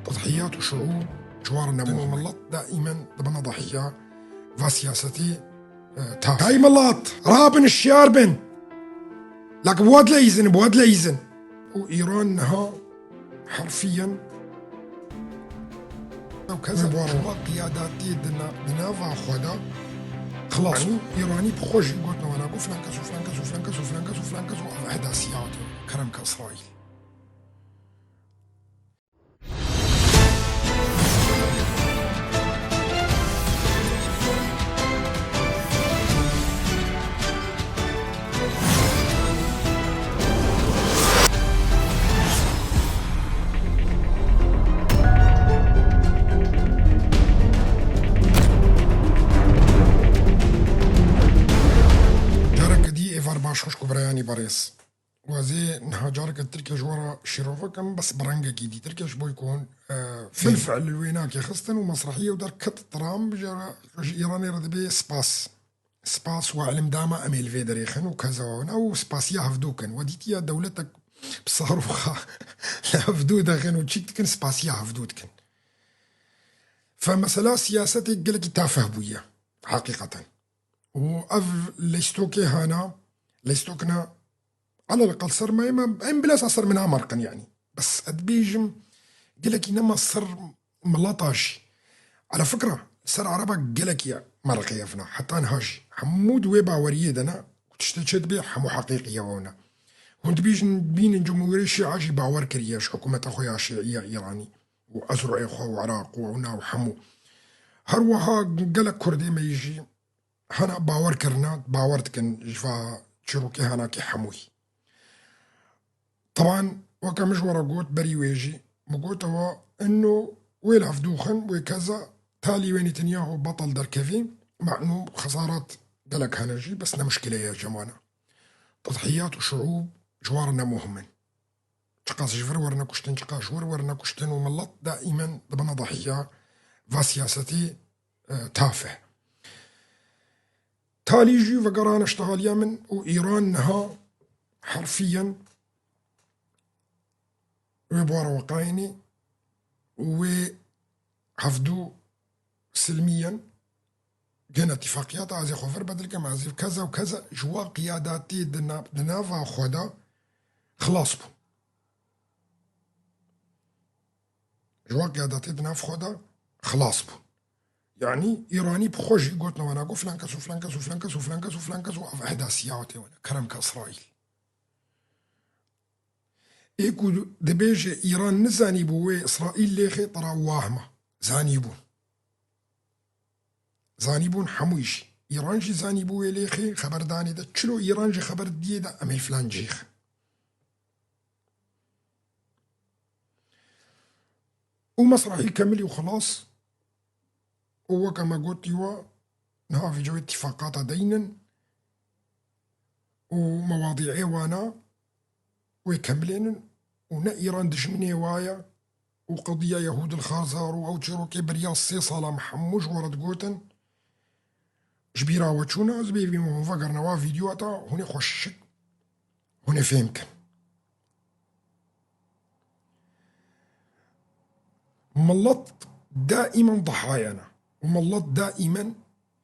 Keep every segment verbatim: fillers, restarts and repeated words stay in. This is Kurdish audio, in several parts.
تضحيات وشعوب جوار النمو. Milet daimen dibine dahiya va siyasetê, e, taf. Hey milet, rabin şiyar bin. Lak bi we dileyîzin, bi we dileyîzin. Û Îran niha herfiyen ew keza ji wan qiyadatî di na-, di nava xwe de xilas bû. Îranî bi xwe jî gotin wana ku filan kes û filan kes û filan kes û filan kes û filan kes û ev ehdasiya hatiye. Kerem ke Îsraîl. Careke dî êvar baş xwişk û birayanî berêz. Wezê niha careke Tirkiye ji we re şîrove kim, bes bi rengekî dî. Tirkiye ji bo ku hûn, e, bilfiil li wê nakê xistin û mesrehiyê û derket Trump ji, ji Îranê re dibê spas. Spas we ilim dama em ê li vê derê xin û keza wana û spasiya hevdû kin. We dîtiye dewletek bi saroxa li hevdû dexin û çîk dikin, spasiya hevdû dikin. Fe mesela siyasetê gelekî tafeh bûye heqîqeten. Û ev leystokê hana, leystokina, alel eqal ser me, me, em bilhassa ser min namerqin, yanî. Bes ez dibêjim, gelekî nema ser mileta jî. Ala fikra, ser ereba gelekî merqê evna, heta niha jî. Hemû di wê baweriyê de ne, ku tiştê çê dibê, hemû heqîqî ye wewne. Hûn dibêjin, bînin Cumhuriyê Şîa jî bawer kiriye ji hikûmeta xwe ya Şîiya Îranî. Û ezroyê xwe û Iraq û ewna û hemû. Her wiha gelek Kurdê me yî jî hena bawer kirine, bawer dikin ji va çîrokê henakê hemûyî. Teban, weke min ji we re got berî wê jî, min gotewe, ino wê li hevdû xin, wê keza talî wê Netanyahu betal derkevî, ma ino xesarat gelek hene jî, bes ne muşkile ye ji wana. Tedhiyat û şuûb ji wan re ne muhim in. Çiqas ji vir werine kuştin, çiqas ji wir werine kuştin û milet daimen dibine dahiya va siyasetê, e, taf e. Talî jî vegerane ştihaliya min û Îran niha herfiyen wê bi we re weqayînî û wê hevdû silmiyen gene tifaqiyata, ez ê xwe vir bedil kem, ez ê keza û keza ji wa qiyadatê di na-, di nava xwe de xilas bûn. Ji wa qiyadatê di nav xwe de xilas bûn. Yanî Îranî bi xwe jî gotin wana ku filan kes û filan kes û filan kes û filan kes û filan kes û ev ehdasiya tê wene. Kerem ke Îsraîl. Ê ku dibêje Îran nizanîbû wê Îsraîl lêxê tira wahma. Zanîbûn. Zanîbûn hemûyî jî. Îran jî zanîbû wê lêxê xeberdanê de. Çilo Îran jî xeber diyê de em ê filan cihê xin. Û mesrehî kemilî û xilas û weke me gotî we niha vî cewê tîfaqata deynin û mewadîê wana wê kemilênin û ne Îran dijminê wa ye û qediya Yehûd il Xarzar û ew çîrokê beriya sê sala me hemû ji we re digotin, ji bîra we çûne, ez bêvî hûn vegerine wa vîdyoa ta, hûn ê xweşik, hûn ê fêm kin. Milet daimen dahaya ne. Û milet daimen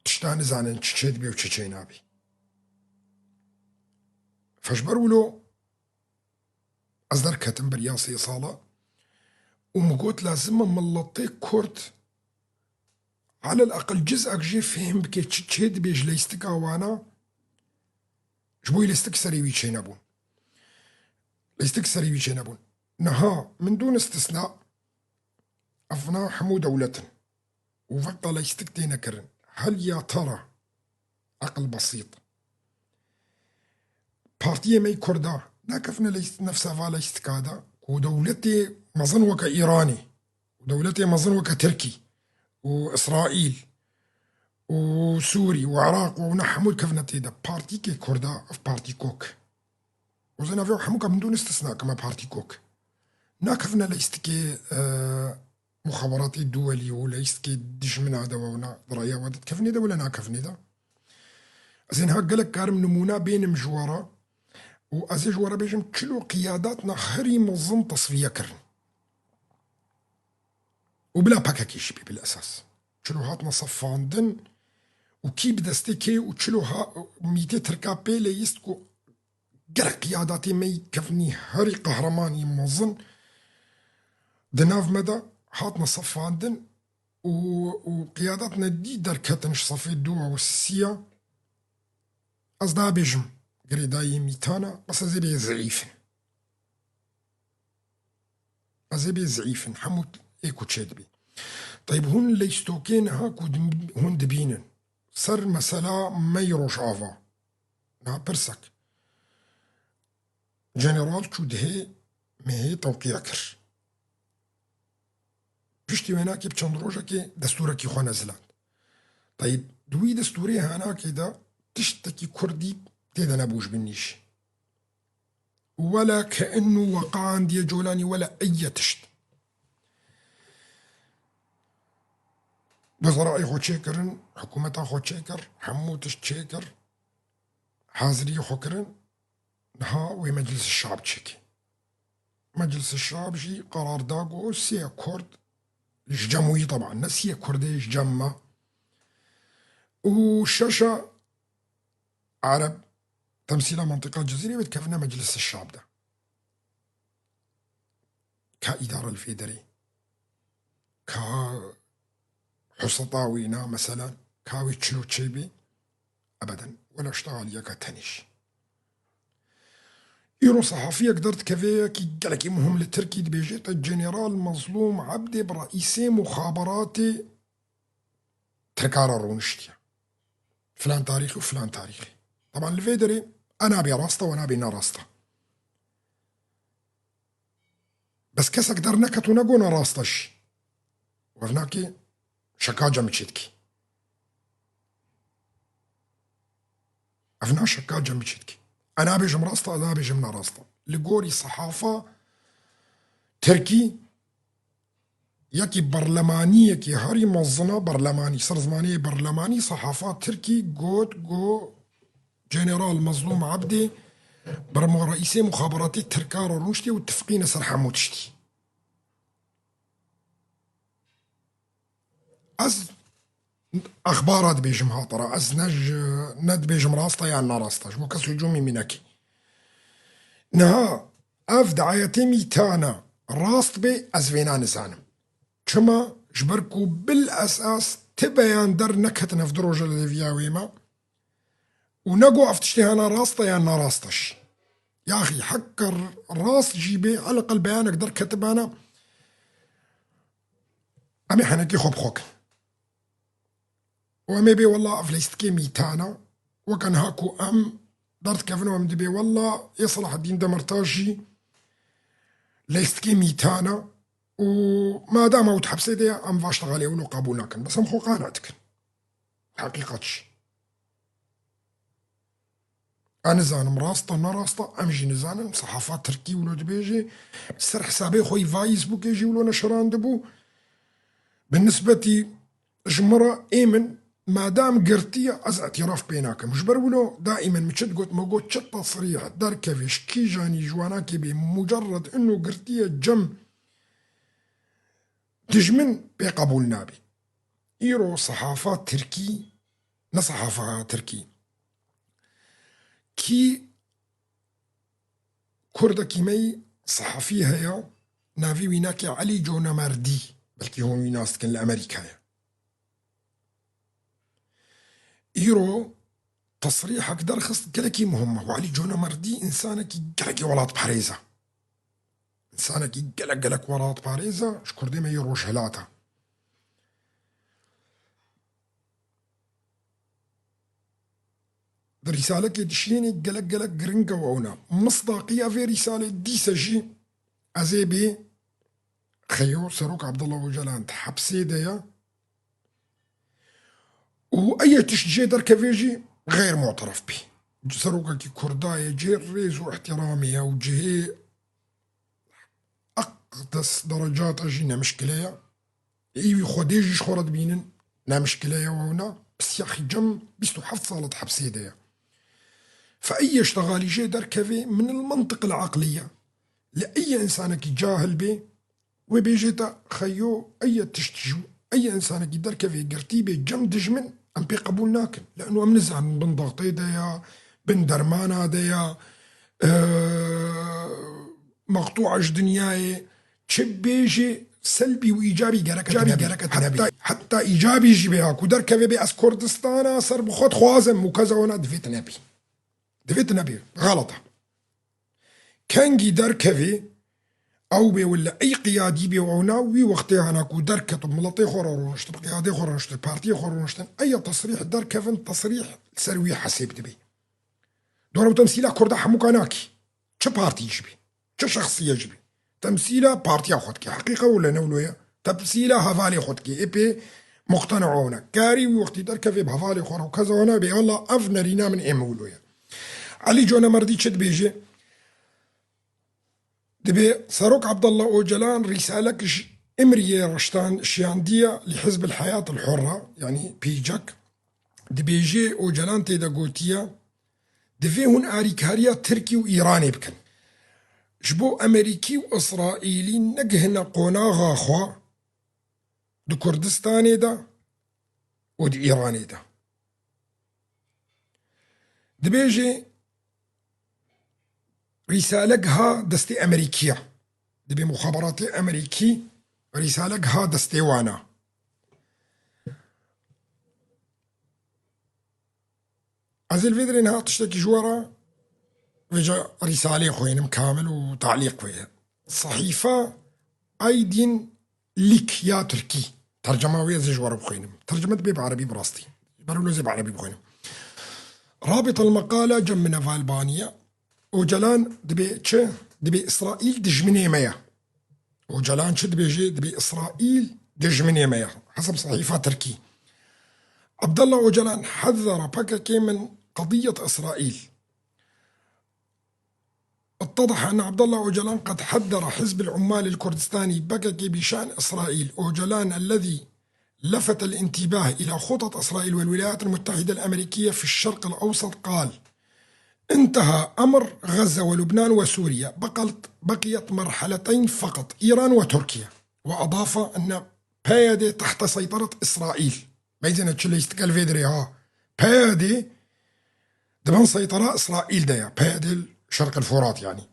tişta nizanin çi çê dibê û çi çê nabê. Feşber wilo ez derketim beriya sê sala û min got lazim e miletê Kurd alel eqil cizek jê fêm bike çi çê dibê ji leystika wana, ji bo lêstik serê wî çênebûn. Lêstik serê wî çênebûn. Niha min dûn istisna, evna hemû dewlet in. Û vexta lêstik têne kirin. Hel ya tara, eqil besît. Partiyê me yê Kurda nakevne lêst-, nefsa va lêstika de, ku dewletê mezin weke Îranê, û dewletê mezin weke Tirkî, û Îsraîl, û Sûrî, û Iraq, û ewna hemû kevne tê de. Partîkê Kurda, ev partî kok. Û zê navê hemû ka min dûn istisna kime partî kok. Nakevne lêstikê, e, muxaberatê duwelî û lêstikê dijmina de wewna, di raya we de dikevnê de wele nakevnê de. Ez ê niha gelek karim nimûna bênim ji we re û ez ê ji we re bêjim çilo qiyadatna herî mezin tesfiye kirin. û bila P K K jî bî bil esas. Çilo hatine sefandin û kî bi destê kê û çilo ha, mîtê Tirka pê leyist ku gelek qiyadatê me yî kevnî herî qehremanî mezin di nav me de hatine sefandin û, û qiyadatine dî derketin ji sefê dû û sîya. Ez nabêjim girêdayî mîtana, bes ez ê bê zeîf in. Ez ê bê zeîf in, hemû ê ku çê dibî. Teyb hûn leystokê niha ku dim-, hûn dibînin. Ser mesela me yî Rojava. Niha pirsek. General çû dihê mehê tewqiya kir. Piştî wênakê bi çend rojekê destûrekî xwe neziland. Teyb di wî destûrê hanakê de tiştekî kurdî tê de nebû ji bin nîş. Wele ke inu weqandiye colanî wele eye tişt. Wezarayê xwe çêkirin, hikûmeta xwe çêkir, hemû tişt çêkir, haziriyê xwe kirin, niha wê Meclis Şab çêkê. Meclis Şab jî qerar da ku sê Kurd ji cem wî, teban ne sê Kurdê ji cem me û şeşa Ereb temsîla mentiqa Cizîrê wê dikevine Meclis Şab de. Ka îdare li vê derê. Ka huseta wîna, meselen, ka wê çilo çêbê, ebeden, wela şta aliyeka tenê jî. Îro sehafiyek derdikeve yekî gelekî muhim li Tirkî dibêje te General Mezlûm Ebdê bi reîsê muxaberatê Tirka re rûniştiye. Filan tarîxî û filan tarîxî. Teban li vê derê e nabê rast e, we nabê ne rast e. Bes kesek derneket û negot ne rast e jî. Ev nake şeka cem çê dikî. Ev na şeka cem çê dikî. E nabêjim rast e, e nabêjim ne rast e. Li gorî sehafa Tirkî yekî berlemanî, yekî herî mezin e berlemanî, ser zimanê berlemanî, sehafa Tirkî got, got General Mezlûm Ebdê bi reîsê muxaberatê Tirka re rûniştiye û tifqîne ser hemû tiştî. Ez exbara dibêjim hatira, ez ne ji, ne dibêjim rast e yan ne rast e, ji bo kes hicûmî min neke. Niha ev diayetê mîtana rast bê, ez vêna nizanim. Çima? Ji ber ku bil esas ti beyan derneketine ev du roje li hêviya wê me û nego ev tiştê hene rast e yan ne rast e jî. Yaxî heke rast jî bê, eleqel beyanek derketibana, em ê henekê xwe bi xwe kin. Û em ê bê wela ev leystikê mîtana, weke niha ku em derdikevin û em dibê wela ê Selahaddîn Demirtaş jî leystikê mîtana û madama ew di hepsê de ye, em va ştegalê wilo qebûl nakin. Bes em xwe qane dikin. Heqîqet jî. Ez nizanim rast e, ne rast e, em jî nizanin. Sehafa Tirkî wilo dibêje, ser hesabê xwe yî Facebookê jî wilo neşirandibû. Bi nisbetî ji min re ê min, madam girtiye, ez îtiraf pê nakim. Ji ber wilo daîmen min çi digot, me got çi tesrîh derkeve, ji kîjanî ji wanakê bê, mucerred ino girtiye cem dijmin pê qebûl nabe. Îro sehafa Tirkî, ne sehafa Tirkî, kî Kurdekî me yî sehafî heye, navê wî nake Elî Conemerdî, belkî hûn wî nas dikin, li Amerîkayê. Îro tesrîhek derxist gelekî muhim e. Û Elî Conemerdî însanekî gelekî welatparêz e. Însanekî gelek gelek welatparêz e, ji Kurdê me yê Rojhilat e. Di rîsalekê dişînê gelek gelek giring e û ewna. Misdaqiya vê rîsalê dîse jî ez ê bê Xeyo, Serok Abdullah Ocalan di hepsê de ye. Û eye tişt jê derkeve jî xeyr muteref bî. Serokekî Kurda ye, cihê rêz û îhtîramê ye û cihê eqdes derecata jî ne mişkile ye. Ê wî Xwedê jî ji xwe re dibînin, ne mişkile ye wewna. Pisyaxî cem bîst û heft sal e di hepsê de ye. Fe eye ştegalî jê derkeve min il mantiq il eqliye. Li eye însanekî cahil bê, Wê bêjê te xeyo eye tişt ji eye insanekî derkevê girtî bê cem dijmin em pê qebûl nakin. Leno em nizanin bin daxtê de ya, bin dermana de ya, e, meqtûa ji dinyayê. Çi bêjê selbî û îcabî gereke tune bê. Heta, heta îcabî jî bê ha ku derkeve bê ez Kurdistana ser bi xwe dixwazim û keza wana divê tune bî. Divê tune bî. Xelet e. Kengî derkevî, ew bê wille ey qiyadî bê û ew na wî wextê hana ku derket û miletê xwe re rûniştin, qiyadê xwe rûniştin, partiyê xwe rûniştin, ey ya tesrîh derkevin, tesrîh li ser wî hesêb dibê. Dora û temsîla Kurda hemûka nakî. Çi partî jî bî, çi şexsiyê jî bî. Temsîla partiya xwe dikê. Heqîqe wile ne wilo ye. Temsîla hevalê xwe dikê. Ê pê muqtena ona. Karî wî wextî derkevê bi hevalê xwe re û keza wana bê, walla ev nerîna min ê min wilo ye. Elî Conemerdî çi dibêje? Dibê Serok Abdullah Ocalan rîsalek ji Îmriyê re şiyan-, şiyandiye li Hizb el Hayat el Hurra, yanî pîcek, dibêjê Ocalan tê de gotiye, divê hûn arîkariya Tirkî û Îranê bikin. Ji bo Emerîkî û Îsraîlî negihine qonaxa xwe di Kurdistanê de û di Îranê de. Dibêjê rîsale giha destê Emerîkiya. Dibê muxaberatê Emerîkî rîsale giha destê wana. Ez ê li vê derê niha tiştekî ji we re vêca rîsalê xwênim kamil û talîq wê ye. Sehîfa Aydin Lik ya Tirkî. Tercema wê ez ê ji we re bixwînim. Terceme dibe bi erebî bi rastî. Ber wilo ez ê bi erebî bixwînim. Rabit el meqala cem min ev Albaniya. Ocalan dibê çi? Dibê Îsraîl dijminê me ye. Ocalan çi dibêje? Dibê Îsraîl dijminê me ye. Heseb sehîfa Tirkî. Abdullah Ocalan حذر P K K من قضية إسرائيل. اتضح أن عبد الله أوجلان قد حذر حزب العمال الكردستاني P K K بشأن إسرائيل. أوجلان الذي لفت الانتباه إلى خطط إسرائيل والولايات المتحدة الأمريكية في الشرق الأوسط قال: انتهى أمر غزة ولبنان وسوريا، بقت، بقيت مرحلتين فقط، إيران وتركيا. وأضاف أن P Y D تحت سيطرة إسرائيل. Beyzene çi leystikel vê dirê ha. P Y D di bin seytera Îsraîl de ya. P Y D Şerq el Furat yani.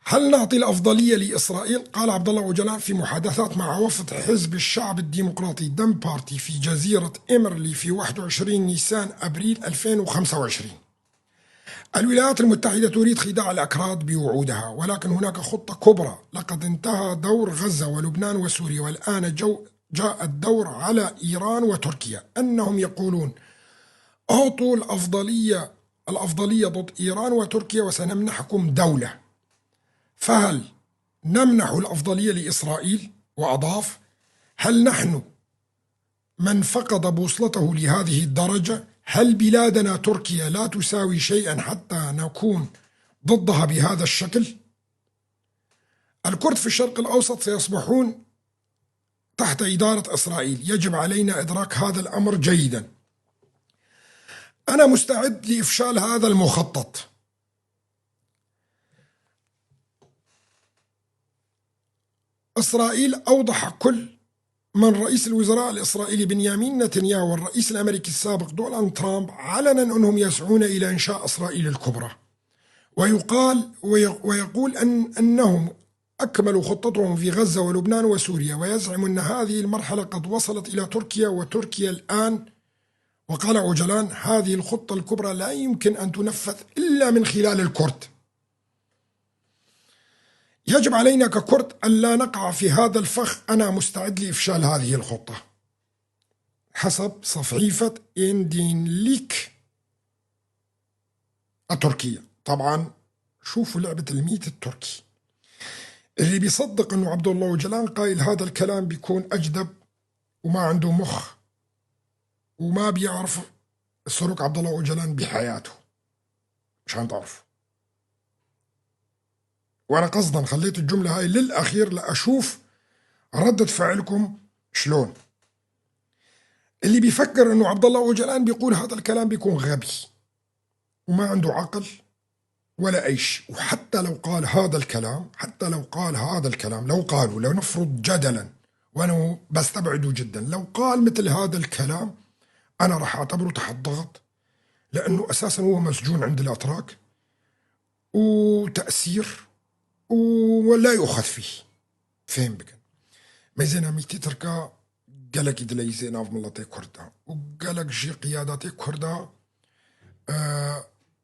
هل نعطي الأفضلية لإسرائيل؟ قال عبد الله أوجلان في محادثات مع وفد حزب الشعب الديمقراطي دم بارتي في جزيرة إمرلي في واحد وعشرين نيسان أبريل ألفين وخمسة وعشرين. الولايات المتحدة تريد خداع الأكراد بوعودها، ولكن هناك خطة كبرى. لقد انتهى دور غزة ولبنان وسوريا، والآن جو-، جاء الدور على إيران وتركيا. أنهم يقولون: أعطوا الأفضلية، الأفضلية ضد إيران وتركيا وسنمنحكم دولة. فهل نمنح الأفضلية لإسرائيل؟ وأضاف: هل نحن من فقد بوصلته لهذه الدرجة؟ هل بلادنا تركيا لا تساوي شيئا حتى نكون ضدها بهذا الشكل؟ الكرد في الشرق الأوسط سيصبحون تحت إدارة إسرائيل. يجب علينا إدراك هذا الأمر جيدا. أنا مستعد لإفشال هذا المخطط. إسرائيل أوضح كل من رئيس الوزراء الإسرائيلي بنيامين نتنياهو والرئيس الأمريكي السابق دونالد ترامب علنا أنهم يسعون إلى إنشاء إسرائيل الكبرى. ويقال، وي-، ويقول أن، أنهم أكملوا خطتهم في غزة ولبنان وسوريا، ويزعم أن هذه المرحلة قد وصلت إلى تركيا، وتركيا الآن، وقال أوجلان: هذه الخطة الكبرى لا يمكن أن تنفذ إلا من خلال الكرد. يجب علينا ككرد أن لا نقع في هذا الفخ. أنا مستعد لإفشال هذه الخطة. حسب صفيفة إندين ليك التركية. طبعا شوفوا لعبة الميت التركي. اللي بيصدق إنه عبد الله أوجلان قايل هذا الكلام بيكون أجدب وما عنده مخ وما بيعرف السروق عبد الله أوجلان بحياته. مشان تعرفوا. وأنا قصدا خليت الجملة هاي للأخير لأشوف ردة فعلكم شلون. اللي بيفكر إنه عبد الله أوجلان بيقول هذا الكلام بيكون غبي وما عنده عقل ولا أي شيء. وحتى لو قال هذا الكلام، حتى لو قال هذا الكلام، لو قالوا، لنفرض جدلا، وأنا بستبعده جدا، لو قال مثل هذا الكلام، أنا راح أعتبره تحت ضغط، لأنه أساسا هو مسجون عند الأتراك وتأسير ولا يؤخذ فيه. فهم بكن. Mêzêna mîtî Tirka gelekî dileyîzê nav miletê Kurd de û gelek jî qiyadatê Kurd de, e,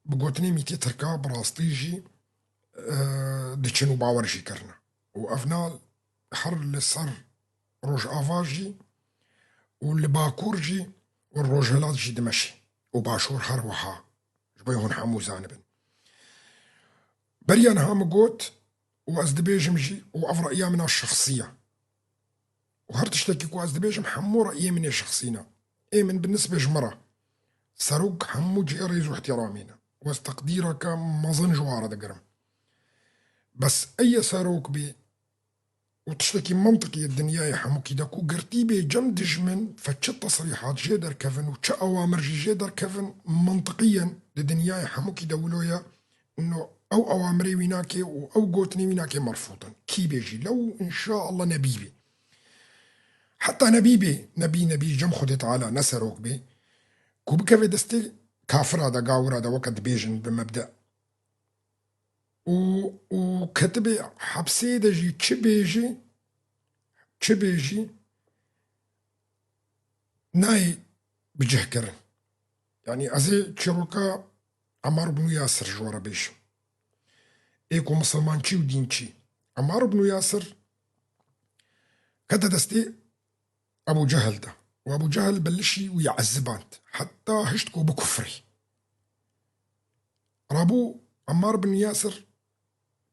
bi gotinê mîtî Tirka bi rastî jî, e, diçin û bawer jî kirine. Û ev nal her li ser Rojava jî û li Bakur jî û Rojhilat jî dimeşe û Başûr her wiha, ji bo hûn hemû zanibin. Beriya niha min got û ez dibêjim jî û ev reya min a şexsî ye. Û her tiştekî ku ez dibêjim hemû reyê min ê şexsî ne. Ê min bi nisbê ji min re. Serok hemû cihê rêz û ihtiramê ne. Û ez teqdîreke mezin ji wan re digirim. Bes eye serok bê û tiştekî mantiqî ye di dinyayê hemûkî de ku girtî bê cem dijmin fe çi tesrîhat jê derkevin û çi awamir jî jê derkevin mantiqî yen di dinyayê hemûkî de wilo ye. No, ew awamirê wî nake û ew gotinê wî nake merfût in. Kî bê jî lew inşaallah nebî bê. Heta nebî bê, nebî, nebî cem Xwedê Teala ne serok bê. Ku bikeve destê kafira de, gawira de weke dibêjin bi mebde. Û, û ketibê hepsê de jî çi bêjî, çi bêjî nayê bicihkirin. Yanî ez ê çîroka Emmar ibn Yasir ji we re bêjim. Ê ku misilmançî û dînçî. Emmar ibn Yasir kete destê Ebû Cehil de. Û Ebû Cehil bi lişî wî eziband. Heta hişt ku bikufirî. Rabû Emmar bin Yasir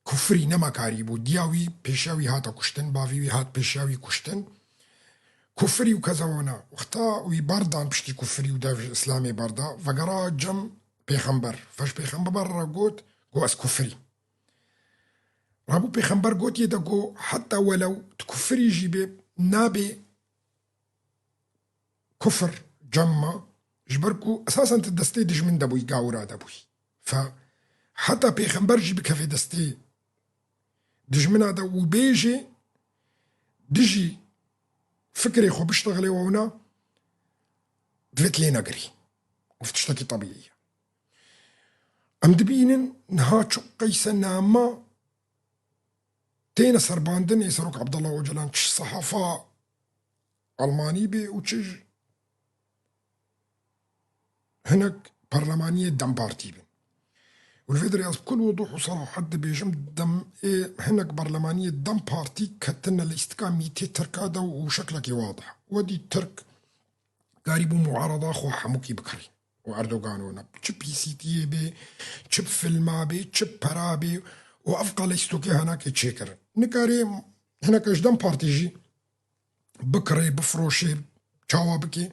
kufirî, nema karî bû. Diya wî pêşiya wî hate kuştin, bavî wî hat pêşiya wî kuştin. Kufirî û kezewona. Wexta wî berdan piştî kufirî û dev ji Îslamê berda, vegera cem pêxember. Feş pêxember re got, got ez kufirî. Rabû pêxember gotiye de got, heta welew tu kufirî jî bê, nabê kufir cem ma, ji ber ku esasen tu destê dijmin de bûyî, gawira de bûyî. Fe heta pêxember jî bikeve destê dijmina de û bêjê dijî fikrê xwe biştexile wewna, divê tu lê negirî. Û tiştekî tebîî ye. Em dibînin niha çi qeyse nama têne serbandinê Serok Abdullah Ocalan, çi sehafa Almanî bê û çi ji hinek perlemaniyê DEM Partî bin. Û li vê derê ez bi kul wuduh û serahet dibêjim, dem ê hinek perlemaniyê DEM Partî ketine lîstika mîtê Tirka de û şeklekî wadih. Wedî Tirk karîbû muarada xwe hemûkî bikirî. Û Erdogan wina. Çi P C T'yê bê, çi filma bê, çi pera bê û ev qale stokê henakê çêkirin. Nikarê hineke ji DEM Partî jî bikirê, bifiroşê, çawa bikê,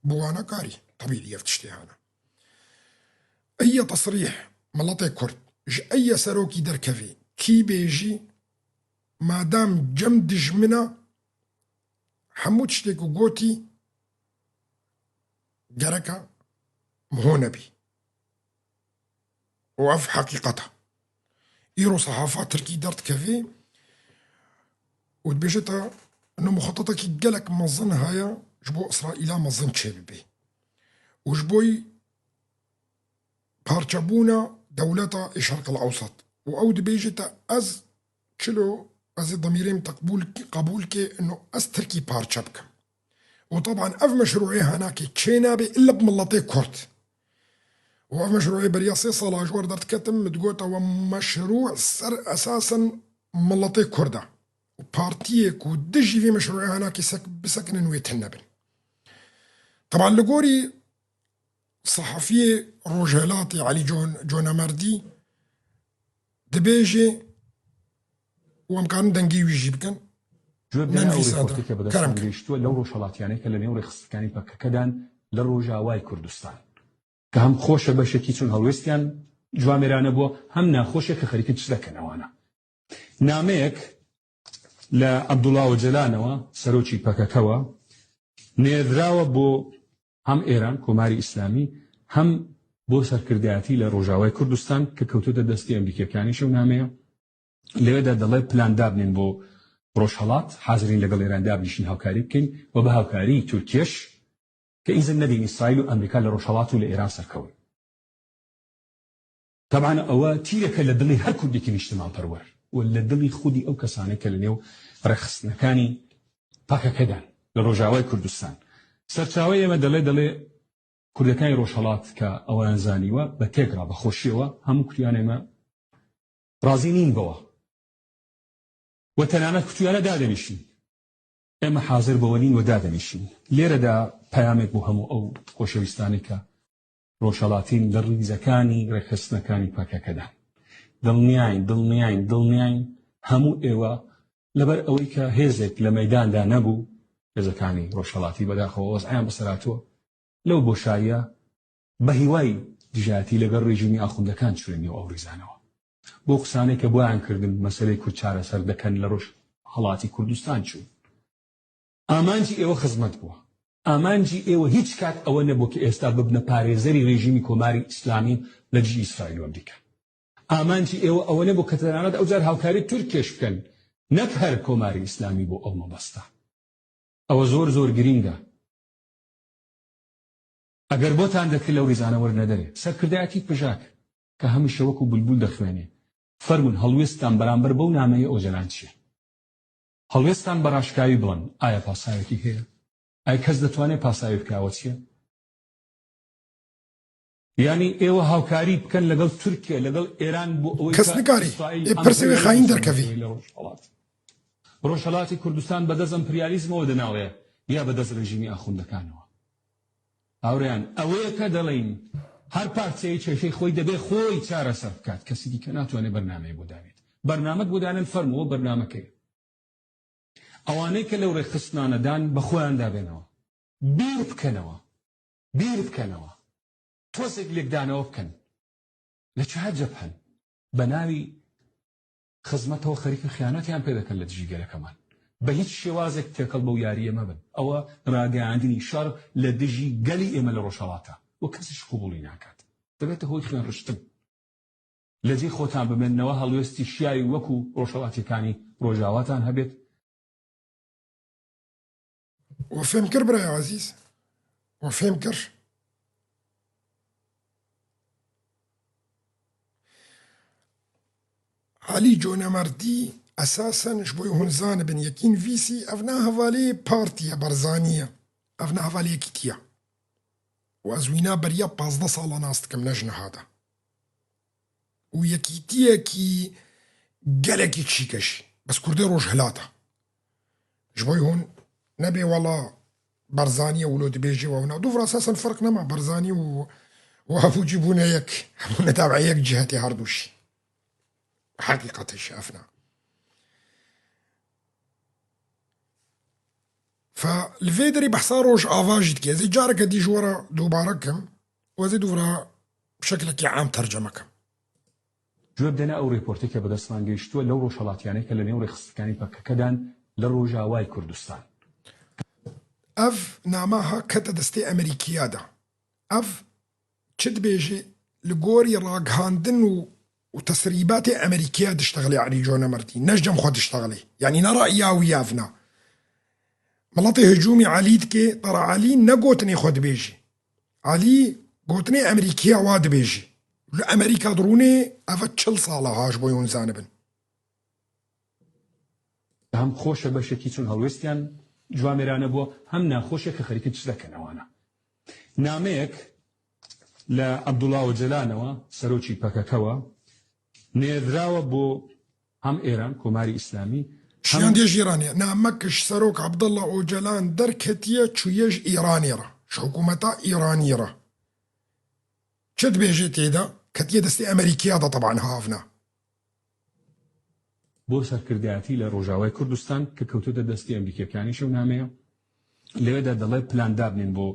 bi wana karî. Tebî ev tiştê hene. Eye tesrîh, miletê Kurd, ji eye serokî derkevê, kî bê jî, madam cem dijmina, hemû tiştê ku gotî, gereka miho nebî. Û ev heqîqet e. Îro sehafa Tirkî derdikevê û dibêje te, no muxatatekî gelek mezin heye ji bo Îsraîla mezin çêbibê. Û ji bo parçebûna dewleta ê Şerq el Ewsat. Û ew dibêje te, ez çilo, ez ê demîrê min te qebûl, qebûl ke, no ez Tirkî parçe bikim. Û teban ev meşrûê henakê çênabe illa bi miletê Kurd. Û ev meşrûê beriya sê sala ji we re derdiketim, min digot ew meşrû ser esasen miletê Kurd e. Û partiyê ku dijî vê meşrûê henakê sek-, bisekinin wê tune bin. Teban li gorî sehafiyê Rojhilatê Elî Con-, Conamerdî dibêje û em karin dengê wî jî bikin. Ji we bîyane ew rêxistikê bi dest Kerem kin. Gihîştuwe lew rojhelatiyane ke li nêw rêxistikani P K K dan li Rojavayê Kurdistan. Ke hem xweş e beşekî çûn helwêstiyan ji wa mêrane bû, hem naxweş e ke xerîkî çi dikine wana. Nameyek li Abdullah Ocalan'ewa, serokî P K K'ewa, nêrdrawe bo hem Êran, Komarî Îslamî, hem بۆ سەرکردایەتی لە ڕۆژاوای کوردستان کە کەوتۆتە دەستی ئەمریکیەکانیش ئەو نامەیە. لەوێدا دەڵێ پلان دابنێن بۆ ڕۆژهەڵات، حازرین لەگەڵ ئێران دابنیشین هاوکاری بکەین و بە هاوکاری تورکیەش کە ئیزن نەدەین ئیسرائیل و ئەمریکا لە ڕۆژهەڵات و لە ئێران سەرکەون. تەبعەن ئەوە تیرێکە لە دڵی هەر کوردێکی نیشتمانپەروەر و لە دڵی خودی ئەو کەسانەی کە لە نێو ڕێکخستنەکانی پاکەکەدان لە ڕۆژاوای کوردستان. سەرچاوەی ئێمە دەڵێ، دەڵێ کوردەکانی ڕۆژهەڵات کە ئەویان زانیوە بە تێکڕا بە خۆشیەوە هەموو کوتیان ئێمە ڕازی نین بەوە و تەنانەت کوتیانە دادەنیشین. ئێمە حازر بەوە نین و دادەنیشین. لێرەدا پەیامێک بۆ هەموو ئەو خۆشەویستانی کە ڕۆژهەڵاتین لە ڕیزەکانی ڕێکخستنەکانی پاکەکەدا. دڵنیاین، دڵنیاین، دڵنیاین هەموو ئێوە لەبەر ئەوەی کە هێزێک لە مەیداندا نەبوو، هێزەکانی ڕۆژهەڵاتی بەداخەوە وەزعیان بەسەراتوە، لەو بۆشاییە بە هیوای دژایەتی لەگەڵ ڕێژیمی ئاخوندەکان چوونە نێو ئەو ڕیزانەوە. بۆ قسانەی کە بۆیان کردن مەسەلەی کورد چارەسەر دەکەن لە ڕۆژ هەڵاتی کوردستان چوون. ئامانجی ئێوە خزمەت بووە. ئامانجی ئێوە هیچ کات ئەوە نەبوو کە ئێستا ببنە پارێزەری ڕێژیمی کۆماری ئیسلامی لە دژی ئیسرائیل و ئەمریکا. ئامانجی ئێوە ئەوە نەبوو کە تەنانەت ئەو جار هاوکاری تورکیش بکەن، نەک هەر کۆماری ئیسلامی بۆ ئەو مەبەستە. ئەوە زۆر زۆر گرینگە. ئەگەر بۆتان دەکرد لەو ریزانە وەرنەدەرێ. سەرکردایەتی پژاک کە هەمیشە وەکو بولبول دەخوێنێ، فەرمون هەڵوێستتان بەرامبەر بەو نامەیە ئۆجەلان چییە؟ هەڵوێستتان بە ڕاشکاوی بڵێن، ئایا پاساوێکی هەیە؟ ئای کەس دەتوانێت پاساوی بکاوە چییە؟ یعنی ئێوە هاوکاری بکەن لەگەڵ تورکیا، لەگەڵ ئێران بۆ ئەوەی کەس کە نکاری. ئیسرائیل ئێ ئەم پرسێ وێ خاین دەرکەوی. لە ڕۆژهەڵات. ڕۆژهەڵاتی کوردستان بەدەست ئەمپریالیزمەوە دەناوێ یا بەدەست ڕێژیمی ئاخوندەکانەوە؟ هاوڕێیان، ئەوەیە کە دەڵێین هەر پارچەیە کێشەی خۆی دەبێ خۆی چارەسەر بکات، کەسێکی کە ناتوانێت بەرنامەی بۆ دابێت. بەرنامەت بۆ دانن فەرمووە بەرنامەکەی. ئەوانەی کە لەو ڕێکخستنانەدان بە خۆیان دابێنەوە. بیر بکەنەوە. بیر بکەنەوە. تۆزێک لێکدانەوە بکەن. لە چه جەبهەن؟ بە ناوی خزمەتەوە خەریکی خیانەتیان پێ دەکەن لە دژی گەلەکەمان. بە هیچ شێوازێک تێکەڵ بەو یاریە مەبن. ئەوە ڕاگەیاندنی شەڕ لە دژی گەلی ئێمە لە ڕۆژهەڵاتە و کەسیش قوبوڵی ناکات. دەبێتە هۆی خوێن ڕشتن. لە جێی خۆتان بمێننەوە، هەڵوێستی شیاوی وەکو ڕۆژهەڵاتیەکانی ڕۆژاواتان هەبێت. وە فێم کر برای عەزیز، وە فێم کر. عەلی جۆنەمەردی ئەساسەن ji bo hûn zanibin yekîn vîsî ev ne hevalê partî ye, Barzanî ye. Ev ne hevalê Yekîtî ye. Û ez wîna beriya pazdeh sala nas dikim, ne ji niha de. Û yekîtiyekî gelekî çîk e jî. Bes Kurdê Rojhilat e. Ji bo hûn nebê wela Barzanî ye wilo dibêjê we wina. Dûv ra esasen ferq nema. Barzanî û, û Abûcî bûne yek. Hemû ne tabiye yek cihetê her du jî. Heqîqet e jî ev ne. Fe li vê derê behsa Rojava jî dike. Ez ê careke dî ji we re dubare kim û ez ê dûv re bi şekilekî am terceme kim. Cweb dene ew rêportê ke bi destman gihiştuwe lew rojhelatiyane ke li nêw rêxistikani P K K dan li Rojavayê Kurdistan. Ev nama ha kete destê Emerîkiya de. Ev çi dibêje, li gorî ragihandin û, û tesrîbatê Emerîkiya diştexilê Elî Conemerdî, ne ji cem xwe diştexilê. Yanî ne raiya wî ev ne. Miletê hicûmî Elî dike, tera Elî ne gotinê xwe dibêje. Elî gotinê Emerîkiya wa dibêje. Li Emerîka dirûnê ev çil sala ha ji bo hûn zanibin. Hem xweş e beşekî çûn helwêstiyan ji wan mêrane bû, hem naxweş e ke xerîkî çi dekin ewana. Nameyek li Abdullah Ocalan'ewa, serokî P K K'ewa, nêrdrawe bo hem Êran, Komarî Îslamî, hem şiyandiye ji Îranê. Namek ji serok Abdullah Ocalan derketiye, çûye ji Îranê re, ji hikûmeta Îranî re. Çi dibêje tê de? Ketiye destê Emerîkiya de, teban havna. بۆ سەرکردایەتی لە ڕۆژاوای کوردستان کە کەوتۆتە دەستی ئەمریکیەکانیش ئەو نامەیە. لەوێدا دەڵێ پلان دابنێن بۆ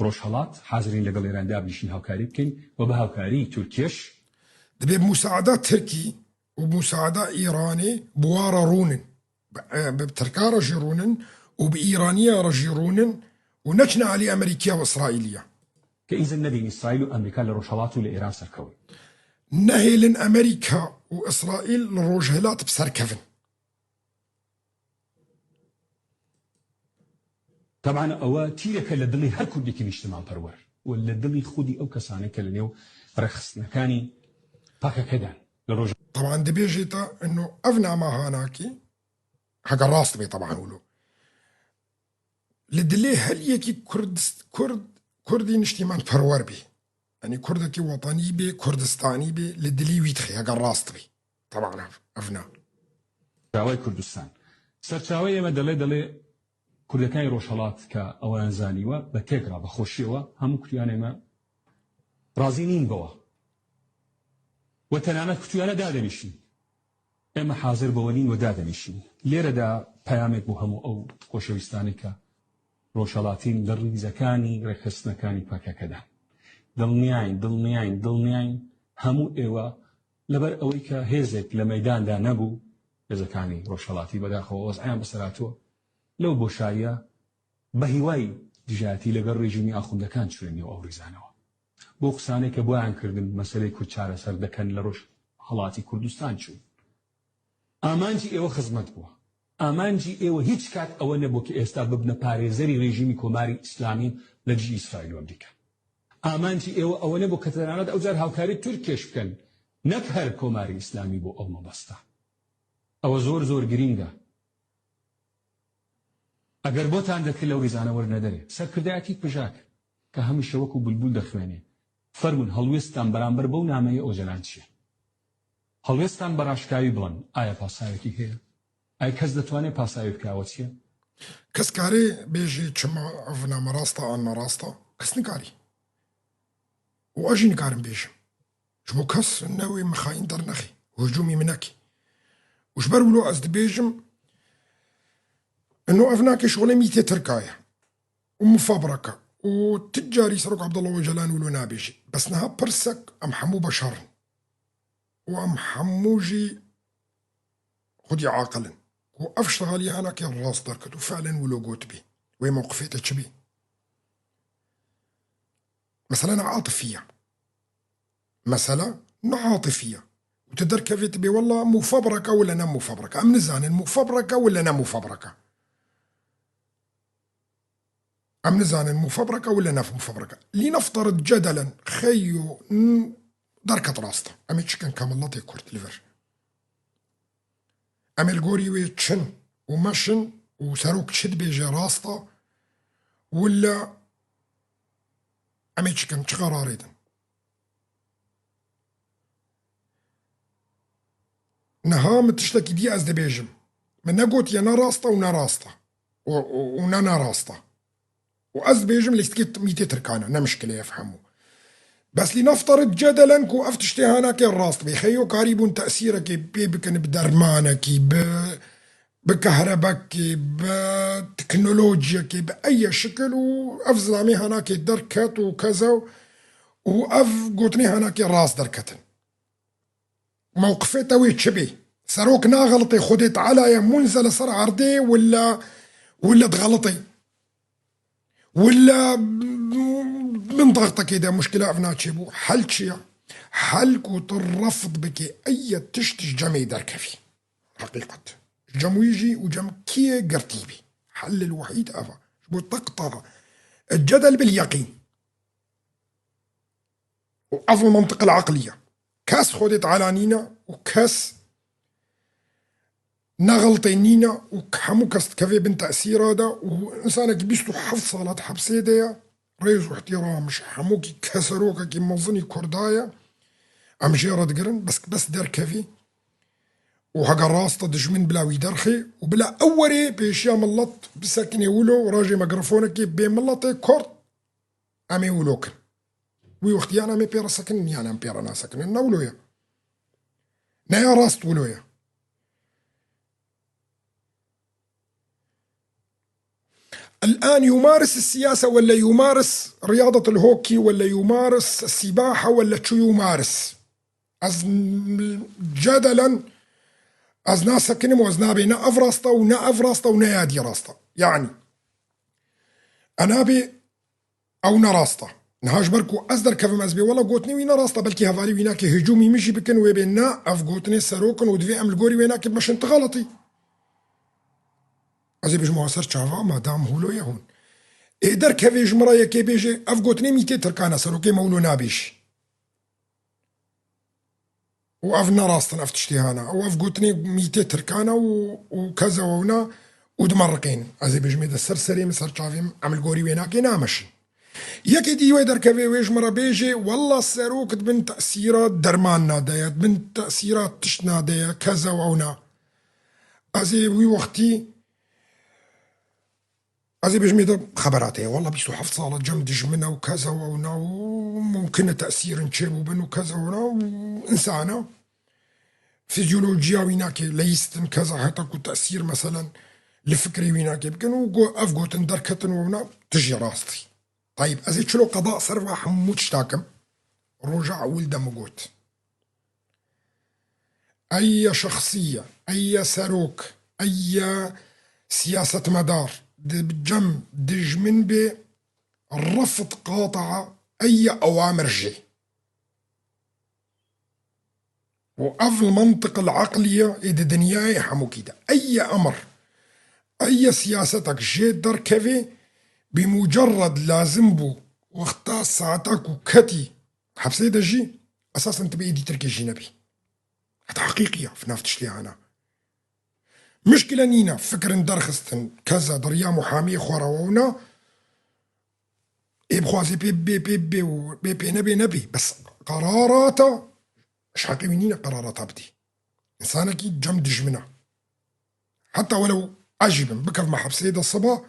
ڕۆژهەڵات، حازرین لەگەڵ ئێران دابنیشین هاوکاری بکەین و بە هاوکاری تورکیەش. دەبێ موساعدا ترکی و موساعدا ئیرانێ بوارە ڕوونن. بە، بە ترکا ڕەژی ڕوونن و بە ئیرانیە ڕەژی ڕوونن و نەچنە عەلی ئەمریکیە و ئیسرائیلیە. کە ئیزن نەدین ئیسرائیل و ئەمریکا لە ڕۆژهەڵات و لە ئێران سەرکەون. نەهێلن ئەمریکا و ئیسرائیل لە ڕۆژهەلات بسەرکەون. تەبعەن ئەوە تیرێکە لە دڵی هەر کوردێکی نیشتمان پەروەر و لە دڵی خودی ئەو کەسانەی کە لە نێو ڕێکخستنەکانی پاکەکەدان لە ڕۆژ طبعا دەبێژێتە ئەنۆ ئەڤ نامە هاناکی هەگە ڕاست بێ طبعا ولۆ لە دلێ هەر یەکی کوردست- کورد کوردی نیشتیمان پەروەر بێ، یعنی کوردەکی وەتانی بێ، کوردستانی بێ، لە دلی وی دخێ هەگە ڕاست بێ طبعا ئەڤ- ئەڤنا. سەرچاوەی کوردستان. سەرچاوەی ئێمە دەڵێ دەڵێ کوردەکانی ڕۆژهەڵات کە ئەویان زانیوە بە تێکڕا بە خۆشیەوە هەموو کوتیان ئێمە ڕازی نین بەوە و تەنانەت کوتیانە دادەنیشین ئێمە حازر بەوە نین و دادەنیشین. لێرەدا پەیامێک بۆ هەموو ئەو خۆشەویستانی کە ڕۆژهەڵاتین لە ڕیزەکانی ڕێکخستنەکانی پاکەکەدا. دڵنیاین دڵنیاین دڵنیاین هەموو ئێوە لەبەر ئەوەی کە هێزێک لە مەداندا نەبوو، هێزەکانی ڕۆژهەڵاتی بەداخەوە وەزعیان بەسەراتوە، لەو بۆشاییە بە هیوای دژایەتی لەگەڵ ڕێژیمی ئاخوندەکان چوێنی و ئەو ڕیزانەوە بۆ قسانێک کە بۆیان کردن مەسەلەی کورد چارەسەر دەکەن لە ڕۆژ هەڵاتی کوردستان چوون. ئامانجی ئێوە خزمەت بووە. ئامانجی ئێوە هیچ کات ئەوە نەبوو کە ئێستا ببنە پارێزەری ڕێژیمی کۆماری ئیسلامی لە دژی ئیسرائیل و ئەمریکا. ئامانجی ئێوە ئەوە نەبوو کە تەنانەت ئەوجار هاوکاری تورکێش بکەن، نەک هەر کۆماری ئیسلامی بۆ ئەو مەبەستە. ئەوە زۆر زۆر گرینگە. ئەگەر بۆتان دەکرد لەو ریزانە وەرنەدەرێ. سەرکردایەتی پژاک کە هەمیشە وەکو بولبول دەخوێنێ، فەرمون هەڵوێستتان بەرامبەر بەو نامەیە ئۆجەلان چییە؟ هەڵوێستتان بە ڕاشکاوی بڵێن، ئایا پاساوێکی هەیە؟ ئایا کەس دەتوانێت پاساوی بکاوە چییە؟ کەس کارێ بێژێ چما ئەڤ نامە ڕاستە ئان نەڕاستە؟ کەس نکاری. و ئەژی نکارم بێژم. Ji bo kes newê min xayîn dernexê û hicûmî min nekê. Û ji ber wilo ez dibêjim, ino ev nake şolê mîtê Tirka ye û mufabreka û ti carî Serok Abdullah Ocalan wilo nabêjî. Bes niha pirsek em hemû beşer in û em hemû jî xwedî aqil in ku ev şixalî hanake rast derket û fiilen wilo gotibî. Wê mewqifê te çi bî? Mesela ne atifî ye. Mesela ne atifî ye. Û tu derkevê tu bê wella mufabreka wila ne mufabreka. Em nizanin mufabreka wila ne mufabreka. Em nizanin mufabreka wila ne mufabreka. Lî nefterid cedelen xeyo n- derket rast e. Em ê çikin ke miletê Kurd li vir. Em ê li gorî wê çin û meşin û serok çi dibêje rast e, wila em ê çi kin, çi qerarê din? Niha min tiştekî dî ez dibêjim. Min negotiye ne rast e û ne rast e. Û, û, û ne ne rast e. û ez dibêjim lîstikê mîtê Tirkan e, ne mişkile ev hemû. Bes lî nefterid cedelen ku ev tiştê hanakê rast bê. Xeyo karîbûn tesîrekê pê bikin bi dermanekî, bi, bi kehrebekê, bi teknolojiyekê, bi eye şikil û ev zilamê hanakê derket û kezew û ev gotinê hanakê rast derketin. Mewqifê te wê çi bê? Serok naxelitê Xwedê Teala ye munzel li ser erdê wila, wila dixelitê? Wila min daxtekê de muşkila ev naçêbû. Hel çi ye? Hel ku tu refd bikê eye tişt ji cemê derkevî. Heqîqet. Cem wî jî û cem kiyê girtî bî. Hel il wehîd ev e. Ji bo teqta cedel bil yeqîn. û ev mentiq el-eqlî ye. Kes Xwedê Teala nîne û kes ne xeltê nîne û hemû kes dikeve bin tesîra de û însanekî bîst û heft sala di hepsê de ye. Rêz û îhtîram ji hemûkî keserokekî mezinî Kurda ye. Em jê re digirin, bes, bes derkevî û hege rast e dijmin bila wî derxê û bila ew werê pêşiya milet bisekinê wilo û rajê me mikrofonekê bê miletê Kurd em ê wilo kin. Wî wextî yan em ê pê re sekinin yan em pê re nasekinin. Ne wilo ye. Ne ya rast wilo ye. الآن يمارس السياسة ولا يمارس رياضة الهوكي ولا يمارس السباحة ولا شو يمارس؟ Ez m- cedelen ez nasekinim û ez nabê ne ev rast e û ne ev rast e û ne ya dî rast e. Yani e nabê ew ne rast e. Niha ji ber ku ez derkevim, ez bê wela gotinê wî ne rast e, belkî hevalî wînakê hicûmî min jî bikin, wê bê ne, ev gotinê serok in û divê em li gorî wênakê bimeşin, tu xeletî. Ez ê bijim wa ser çava, madam hûlo ye hûn. Ê derkevê ji min re yekê bêje, ev gotinê mîtê Tirkan e, serokê me wilo nabêjî. Û ev ne rast in, ev tiştê hana. Û ev gotinê mîtê Tirkan e û, û keza wewna û dime riqên. Ez ê bijimê de ser serê min, ser çavê min, em li gorî wênakê nameşin. Yekê dî wê derkevê wê ji min re bêjê, wella serok di bin tesîra derman nade ye, di bin tesîra tişt nade ye, keza wewna. Ez ê wî wextî Ez ê bêjim, ê de xeberat heye. Walla bîst û heft sal e cem dijmin e û keza wewna û mumkin e tesîrin çêbûbin û keza wewna û insana fizyolojiya wînakê leyîstin keza heta ku tesîr meselen li fikrê wînakê bikin û go-, ev gotin derketin wewna tu jî rastî. Tayîb, ez ê çilo qeda ser va hemû tişta kim. Roja ewil de min got. Eye şexsiye, eye serok, eye siyasetmedar di cem dijmin bê refd qata'a eye ewamir jê. Û ev li mantiq li eqliye ê di dinyayê hemûkî de. Eye emir, eye siyasetek jê derkevê, bi mucerred lazim bû wexta saeta ku ketî hepsê de jî esasen tu bê êdî Tirkê jî nebî. Heta heqîqî ya, nav tiştê hana. Mişkile nîne, fikirin derxistin, keza di riya muhamiyê xwe re wewna, ê bixwazê pê bibê, pê bibê û bê pê nebê, nebê. Bes qerarata, ji heqê wî nîne qerarata bidî. Însanekî cem dijmin e. Heta welew ez jî bim, bikevme hepsê de siba,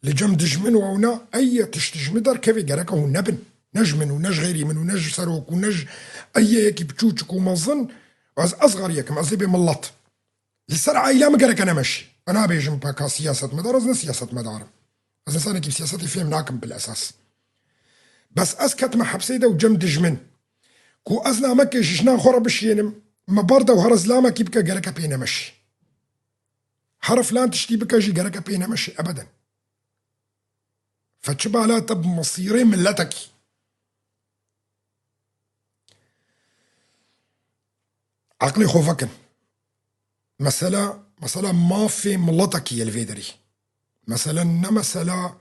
li cem dijmin û ewna, eye tişt ji min derkevê, gereke hûn nebin. Ne ji min û ne ji xeyrî min û ne ji serok û ne ji eye yekî biçûçik û mezin, ez, ez xeriyek im, ez ê bê milet. Li ser aîla min gereke nemeşî. Ez nabêjim P K siyasetmedar, ez ne siyasetmedar im. Ez însanekî bi siyasetê fêm nakim bil esas. Bes ez ketime hepsê de û cem dijmin. Ku ez namekê ji jinan xwe re bişiyênim, me bar de û here zilamekî bike gereke pê nemeşî. Here filan tiştî bike jî gereke pê nemeşî ebeden. Fe çi bala te bi mesîrê miletekî. Eqlê xwe vekin. Mesela, mesela mafê miletekî ye li vê derî. Mesela ne mesela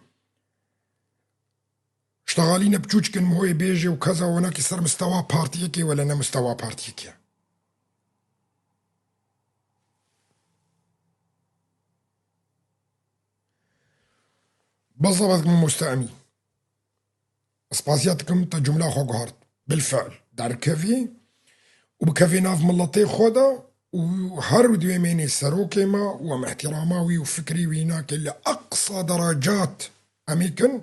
ştexalîne biçûçik in, moyê bêjê û keza wenekî ser mistewa partiyekê wele ne mistewa partiyekê. Bes zebet mamoste Emîn. Spasiya dikim te cumla xwe guhart. Bilfiil derkevî û bikevî nav miletê xwe de û her di wê mênê serokê me û em îhtîrama wî û fikrî wî nake li eqsa derecat em ê kin.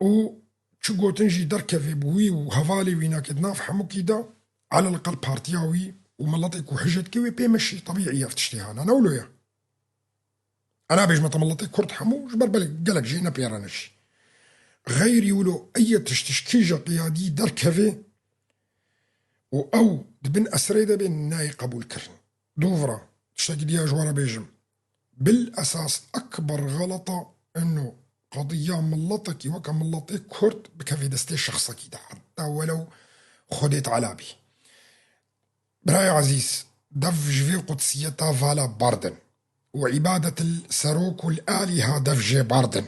Û çi gotin jî derkeve bi wî û hevalê wî nake di nav hemûkî de, elel eqel partiya wî û miletê ku hije dike wê pê meşî, tebîî ev tiştê hana. Ne wilo ye. Ez nabêjime te miletê Kurd hemû, ji ber belê gelek jê ne pê re ne jî. Xeyrî wilo eye tişt ji kîja qiyadî derkeve û ew di bin esrê de bê, nayê qebûl kirin. Dûvra, tiştekî diya ji we re bêjim. Bil esas ekber xeleta eno qediya miletekî weke miletê Kurd bikevê destê şexsekî de, heta welew Xwedê Teala bî. Birayê ezîz, dev ji vê qudsiyeta vala berdin û îbadet li serok û li alîha dev jê berdin.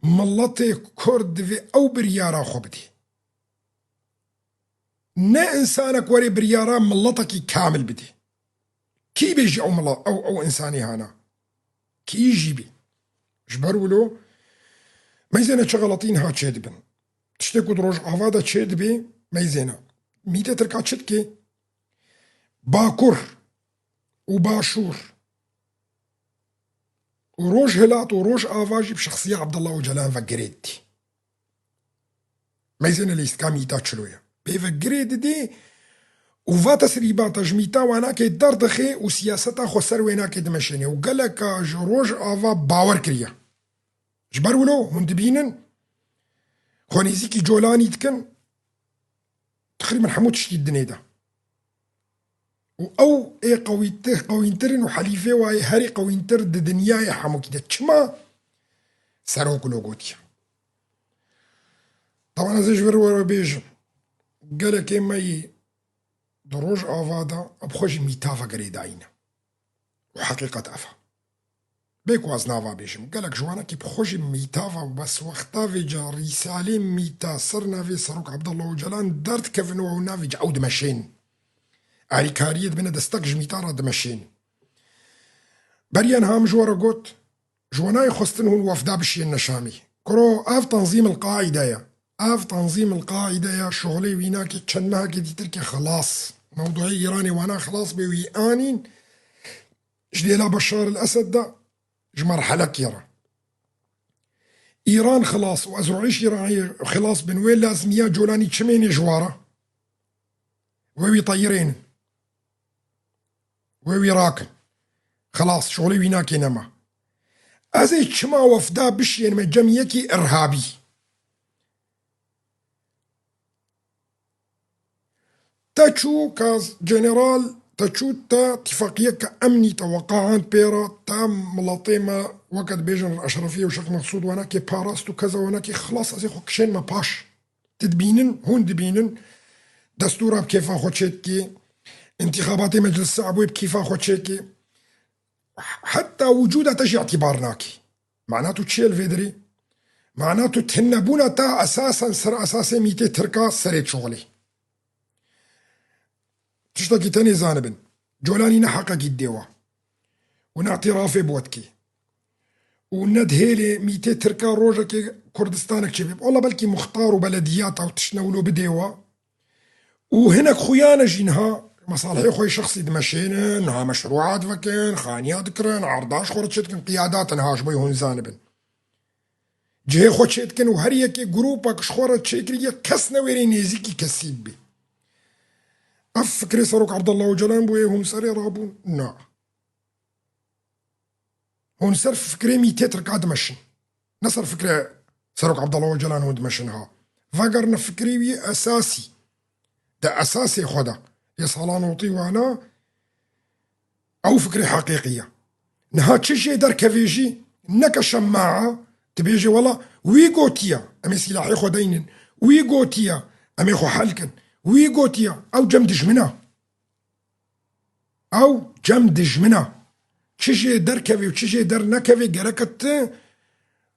Miletê Kurd divê ew biryara xwe bidê. Ne însanek were biryara miletekî kamil bidê. Kî bê jî ew mila-, ew, ew însanê hana? Kî jî bê. Ji ber wilo, meyzêne çi xeletî niha çêdibin. Tiştê ku di Rojava de çêdibê, meyzêne. Mîtê Tirka çi dike? Bakur û Başûr û Rojhilat û Rojava jî bi şexsiya Abdullah Ocalan ve girê didî. Meyzêne lîstika mîta çilo ye. Pê ve girê didê û va tesrîbata ji mîta wanakê derdixe û siyaseta xwe ser wênakê dimeşêne û geleka ji Rojava bawer kiriye. Ji ber wilo hûn dibînin, xwe nêzîkî Colanî dikin, teqrîben hemû tiştî di dinê de. û ew ê qewîtir, qewîntir in û helîfê wa yê herî qewîntir di dinyayê hemûkî de. Çima? Serok wilo gotiye. Taban ez ê ji vir we re bêjim. Gelekê me yî di Rojava de bi xwe jî mîta ve girêdayî ne. Û heqîqet ev e. Bê ku ez nava bêjim, gelek ji wanekî bi xwe jî mîta ve û bes wexta vêca rîsalê mîta ser navê Serok Abdullah Ocalan derdikevin û ew navê ew dimeşên. Alîkariyê dibine destek ji mîta re dimeşên. Beriya niha min ji we re got, ji we nayê xwestin hûn wefda bişiyêne Şamî. Kuro, ev Tanzîm el-Qaîde ye. Ev Tanzîm el-Qaîde ye, şuxulê wî nake, çend mehekê dîtirkê xilas. Mewdûyê Îranê wana xilas bê, wî anîn ji dêla Beşar el-Esed de ji merhelekê re. Îran xilas û ez rûîş Îranê xilas bin, wê lazimiya Colanî çimênê ji wara. Wê wî teyirênin. Wê wî rakin. Xilas, şolê wî nakê nema. Ez ê çima wefda bişiyên me cem yekî irhabî? Te çû ka general, te çû te tifaqiyeke emnî te weqaand pê re, te miletê me weke dibêjin Eşrefiye û Şêx Meqsûd wenekê parast û keza wenekê xilas ez ê xwe kişên me paş. Tu dibînin, hûn dibînin, destûra bi kêfa xwe çêdikê, întîxabatê meclisa ebûyê bi kêfa xwe çêkê. Heta wicûda te jî îtîbar nakî. Mana tu çi ye li vê derê? Mana tu tunebûna te esasen ser esasê mîtê Tirka serê çolê. Tiştekî tenê zanibin. Colanî ne heqekî didê we. Û ne îtirafê bi we dikê. Û ne dihêlê mîtê Tirka rojekê Kurdistanek çêbê. Wela belkî muxtar û belediyata û tiştine wilo bidê we. Û hinek xuya ne jî niha mesalihê xwe yê şexsî dimeşênin, niha meşrûat vekin, xaniya dikirin, erda ji xwe re çêdikin, qiyadata niha ji bo hûn zanibin. Cihê xwe çêdikin û her yekê grûpa ku ji xwe re çêkiriye kes newêrê nêzîkî kesî bibe. Ev fikrê Serok Abdullah Ocalan bûye hûn serê rabûn? Na. Hûn ser fikrê mîtê Tirka dimeşin. Ne ser fikrê Serok Abdullah Ocalan hûn dimeşin ha. Vegerine fikrê wî esasî. Di esasê xwe de. Yê salan otî wana ew fikrê heqîqî ye. Niha çi jê derkevê jî neke şemaa, dibêje wela wî gotiye, em ê sîlahê xwe deynin. Wî gotiye, em ê xwe hel kin. Wî gotiye, ew cem dijmin e. Ew cem dijmin e. Çi jê derkevê û çi jê dernekevê gereke tu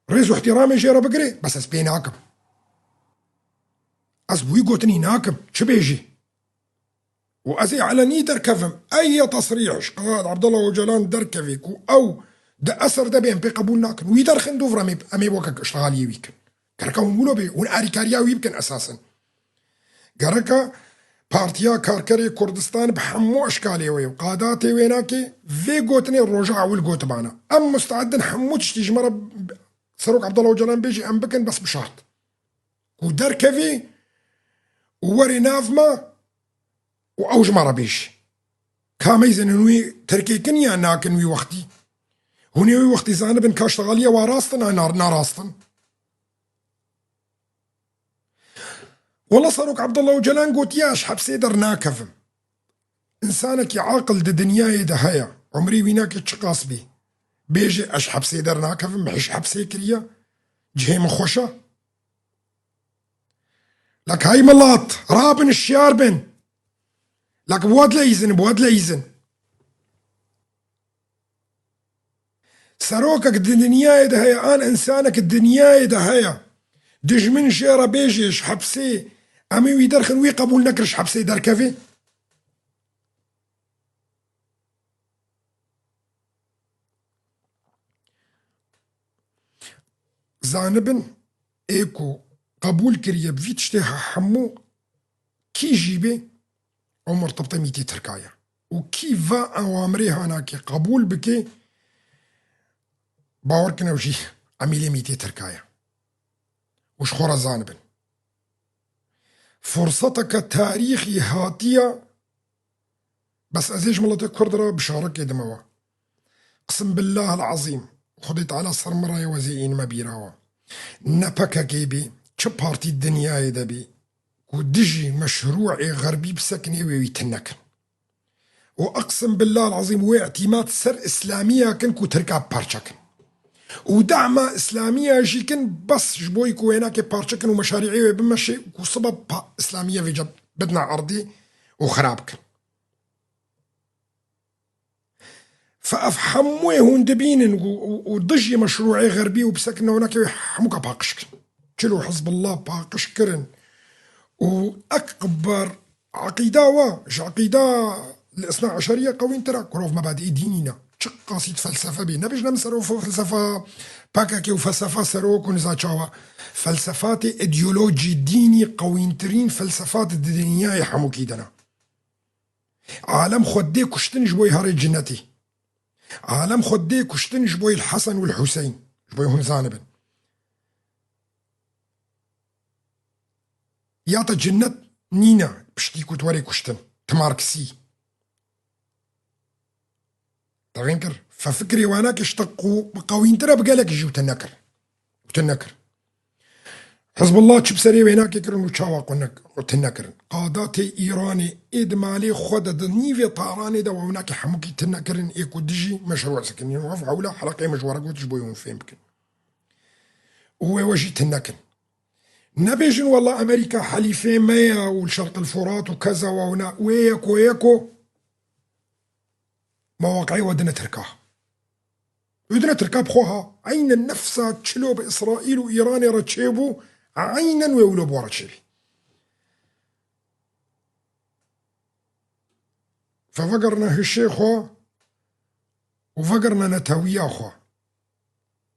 rêz û îhtîramê jê re bigirê, bes ez pê nakim. Ez bi wî gotinî nakim. Çi bêjî? Û ez ê elenî derkevim. Ey ya tesrîh ji Qad Abdullah Ocalan derkevê ku ew di eser de bê, em pê qebûl nakin. Wî derxin dûv re em ê, em ê weke îştigaliyê wî kin. Gereka hûn wilo bê, hûn arîkariya wî bikin esasen. Gereka Partiya Karkerê Kurdistan bi hemû eşkalê wê û qadatê wê nake, vê gotinê roja ewil gotibana. Em musteedin hemû tiştî ji me re Serok Abdullah Ocalan bêjî em bikin, bes bi şart. Ku derkevê û werê nav me û ew ji me re bêjî. Ka meyzin hûn wî terkê kin ya nakin wî wextî? Hûn ê wî wextî zanibin ka ştexaliya wa rast in an nar-, narast in? Wela Serok Abdullah Ocalan gotiye, ez ji hepsê dernakevim. Însanekî aqil di dinyayê de heye, umrê wî nake çiqas bî, bêje ez ji hepsê dernakevim, min hişk hepsê kiriye, cihê min xweş e. Lek hey milet, rabin şiyar bin. Lek bi we dileyîzin, bi we dileyîzin. Serokek di dinyayê de heye, an însanek di dinyayê de heye, dijmin jê re bêjê ji hepsê, em ê wî derxin, wî qebûl nekir ji hepsê derkevê? Zanibin, ê ku qebûl kiriye bi vî tiştê he-, hemû kî jî bê, ew mertebte mîtê Tirka ye. Û kî va ewamirê hanakê qebûl bike, bawer kin ew jî emîlê mîtê Tirka ye. Û ji xwe re zanibin. Furseteke tarîxî hatiye, bes ez ê ji miletê Kurd re bişarekê dime we. Qism billahil ezîm, Xwedê Teala ser min re ye, ez ê înime bîra we. Ne P K K bî, çi partî dinyayê de bî, ku dijî meşrûê xerbî bisekinê, wê wî tune kin. û eqsim billah el-ezîm wê îtîmad ser îslamiya kin ku Tirka parçe kin. Û dema îslamiya jî kin bes ji bo ku wênakê parçe kin û meşarîê wê bimeşê û ku sibe pa îslamiya vêca bidine erdî û xirab kin. Fe ev hemûyê hûn dibînin û, û, û dijî meşrûê xerbî û bisekine wênakê wê hemûka paqij kin. Çilo Hizbullah paqij kirin. Û ekber eqîda wa, ji eqîda li Îsna Eşeriye qewîntir e, ku rov mebadî dînî ne. Çiqasî felsefe bê. Nebêjne min sero felsefa P K K û felsefa serok û niza çawa. Felsefatê îdeolojî dînî qewîntirîn felsefat di dinyayê hemûkî de ne. Alem xwe dê kuştin ji bo herê cinnetî. Alem xwe dê kuştin ji bo Hesen û Hüseyin. Ji bo hûn zanibin. Ya te cinnet nîne piştî ku tu werê kuştin. Ti marksî. Te xên kir. Fe fikrê wênakê ji te qu-, qewîntir e bi gelekî jî û te nekir. Û te nekir. Hizbullah çi bi serê wênakê kirin û çawa xwe nek-, xwe tune kirin. Qadatê Îranê ê di malê xwe de di nîvê Tehranê de wênakê hemûkî tune kirin ê ku dijî meşrû sekinîn. Ev hewla heleqê min ji we re got ji bo hûn fêm bikin. Û wê we jî tune kin. Nebêjin wela Amerîka helîfê me ye û li Şerqil Furat û keza we wina. Wê yeko yeko me waqiê we dine Tirka. Wê dine Tirka bi xwe ha. Eynen nefsa çilo bi Îsraîl û Îranê re çêbû, eynen wê wilo bi we re çêbî. Fe vegerine hişê xwe û vegerine netewiya xwe.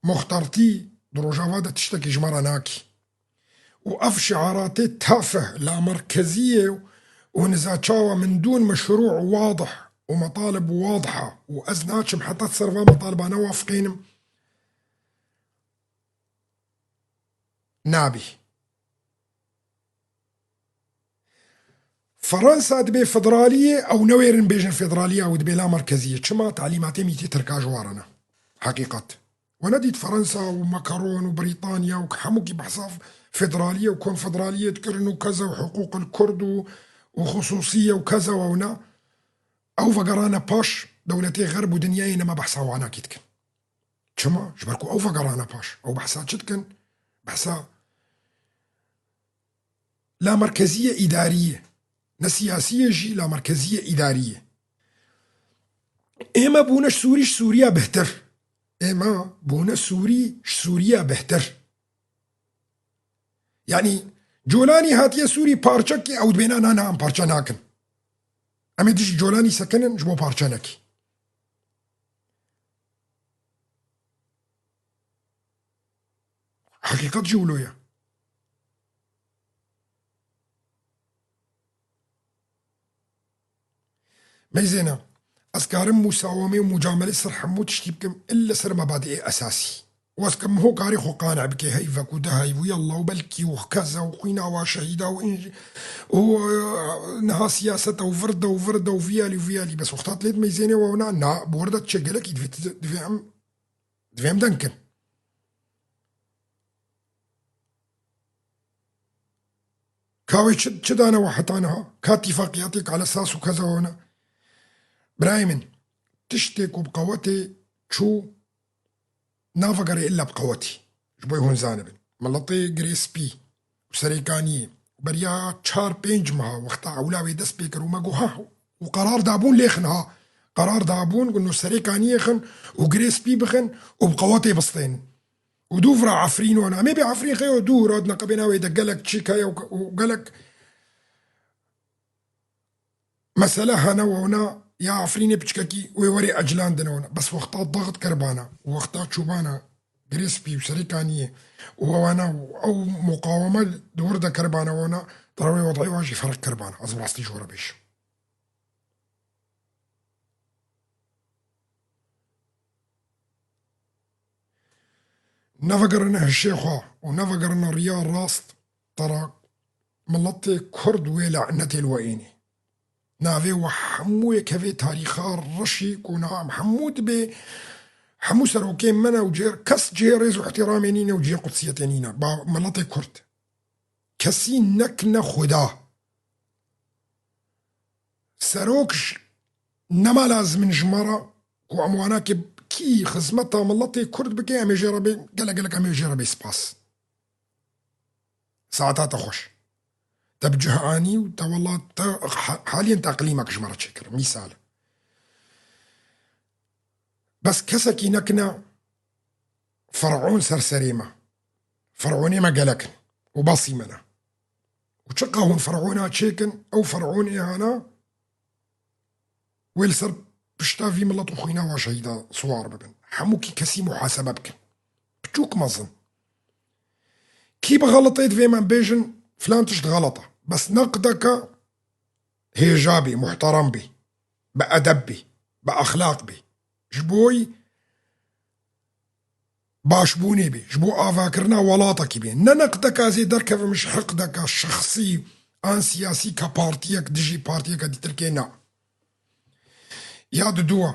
Muxtartî di Rojava de tiştekî ji me re nakî. Û ev şiaratê tafih, lamerkeziyê û niza çawa min dûn meşrû wadih û metalib wadiha û ez naçim heta ser va metalibane wafiqînim. Nabî. Fransa dibê federaliyê, ew newêrin bêjin federaliya û dibê la merkeziyê. Çima? Talîmatê mîtê Tirka ji wa re ne. Heqîqet. We nedît Fransa û Macron û Brîtanya û hemûkî behsa federaliyê û konfederaliyê dikirin û keza û hiqûqil Kurd û, û xusûsiye û keza û ewna. Ew vegerane paş dewletê Xerb û dinyayê nema behsa wanakî dikin. Çima? Ji ber ku ew vegerane paş. Ew behsa çi dikin? Behsa lamerkeziyê îdarî ye. Ne siyasî ye jî, lamerkeziyê îdarî ye. Ême bûne ji Sûrî, ji Sûriya bihtir. Ême bûne Sûrî, ji Sûriya bihtir. Yanî Colanî hatiye Sûrî parçe kî ew dibêne na, na em parçe nakin. Em ê dijî Colanî sekinin ji bo parçe nekî. Heqîqet jî wilo ye. Meyzêne, ez karim musawemê û mucamelê ser hemû tiştî bikim, ille ser mebadiê esasî. Wes ke min ho karî xwe qane bike, hey vek û de hey û yalla û belkî û keza û xwîna wa şehîda û înj-, û, e, niha siyaseta û virde û virde û viyalî û viyalî. Bes wexta dilêt meyzênê we wina, na, bi wir de çe gelekî divê, divê em, divê em deng kin. Ka wê çi, çi dane we heta niha? Ka tîfaqiyatê, ka li sas û keza we wina? Birayê min, tiştê ku bi qewetê çû, navegerê illa bi qewetî. Ji bo hûn zanibin. Miletê girê spî û serêkaniyê beriya çar pênc meha wexta ewla wê dest pê kir û me got, ha, û qerar dabûn lê xin ha. Qerar dabûn, got, no serêkaniyê xin û girê spî bixin û bi qewetê bistênin. Û dû vira Efrîn wana. Em ê bê Efrîn xeyo dû, radine qebê navê de gelek çîk heye û, û gelek mesele hene wewna ya Efrînê piçkekî wê werê ecilandine wewna. Bes wexta daxit kiribana, wexta çûbana Girê Spî û Serê Kaniyê û wewana û ew muqaweme di wir de kiribana wewna, tira wê wed'ê wa jî ferq kiribana. Ez bi rastî ji we re bêjim. Nevegerine hişê xwe û nevegerine riya rast, tira miletê Kurd wê lanetê li we ênê. Navê we hemû yek hevê tarîxa reşî ku na em hemû dibê hemû serokên me ne û cêr kes cihê rêz û ihtiramê nîne û cihê qudsiyetê nîne. Ba miletê Kurd. Kesî nek ne Xuda. Serok ji Nema lazim in ji me re ku em wana ke kî xizmeta miletê Kurd bike, em ê jê re bê, gelek gelek em ê jê re bê spas. Saeta te xweş. Te bi cih anî û te wela te ha-, haliyên te eqlîmek ji me re çêkir. Mîsal. Bes kesekî nekine fer'on ser serê me. Fer'onê me gelek in û basî me ne. Û çiqa hûn fer'ona çêkin, ew fer'on ê hana wê li ser pişta vî milet û xwîna wa şehîda siwar bibin. Hemûkî kesî muhasebe bikin. Biçûk mezin. Kî bi xeletê divê me bêjin, filan tişt xelet e. Bes neqdeke hêja bê, muhterem bê, bi edeb bê, bi exlaq bê. Ji bo başbûnê bê, ji bo avakirina welatekî bê. Ne neqdeka ez ê derkevim ji hiqdeka şexsî an siyasî ka partiyek dijî partiyeke dîtirkê, na. Ya diduwa,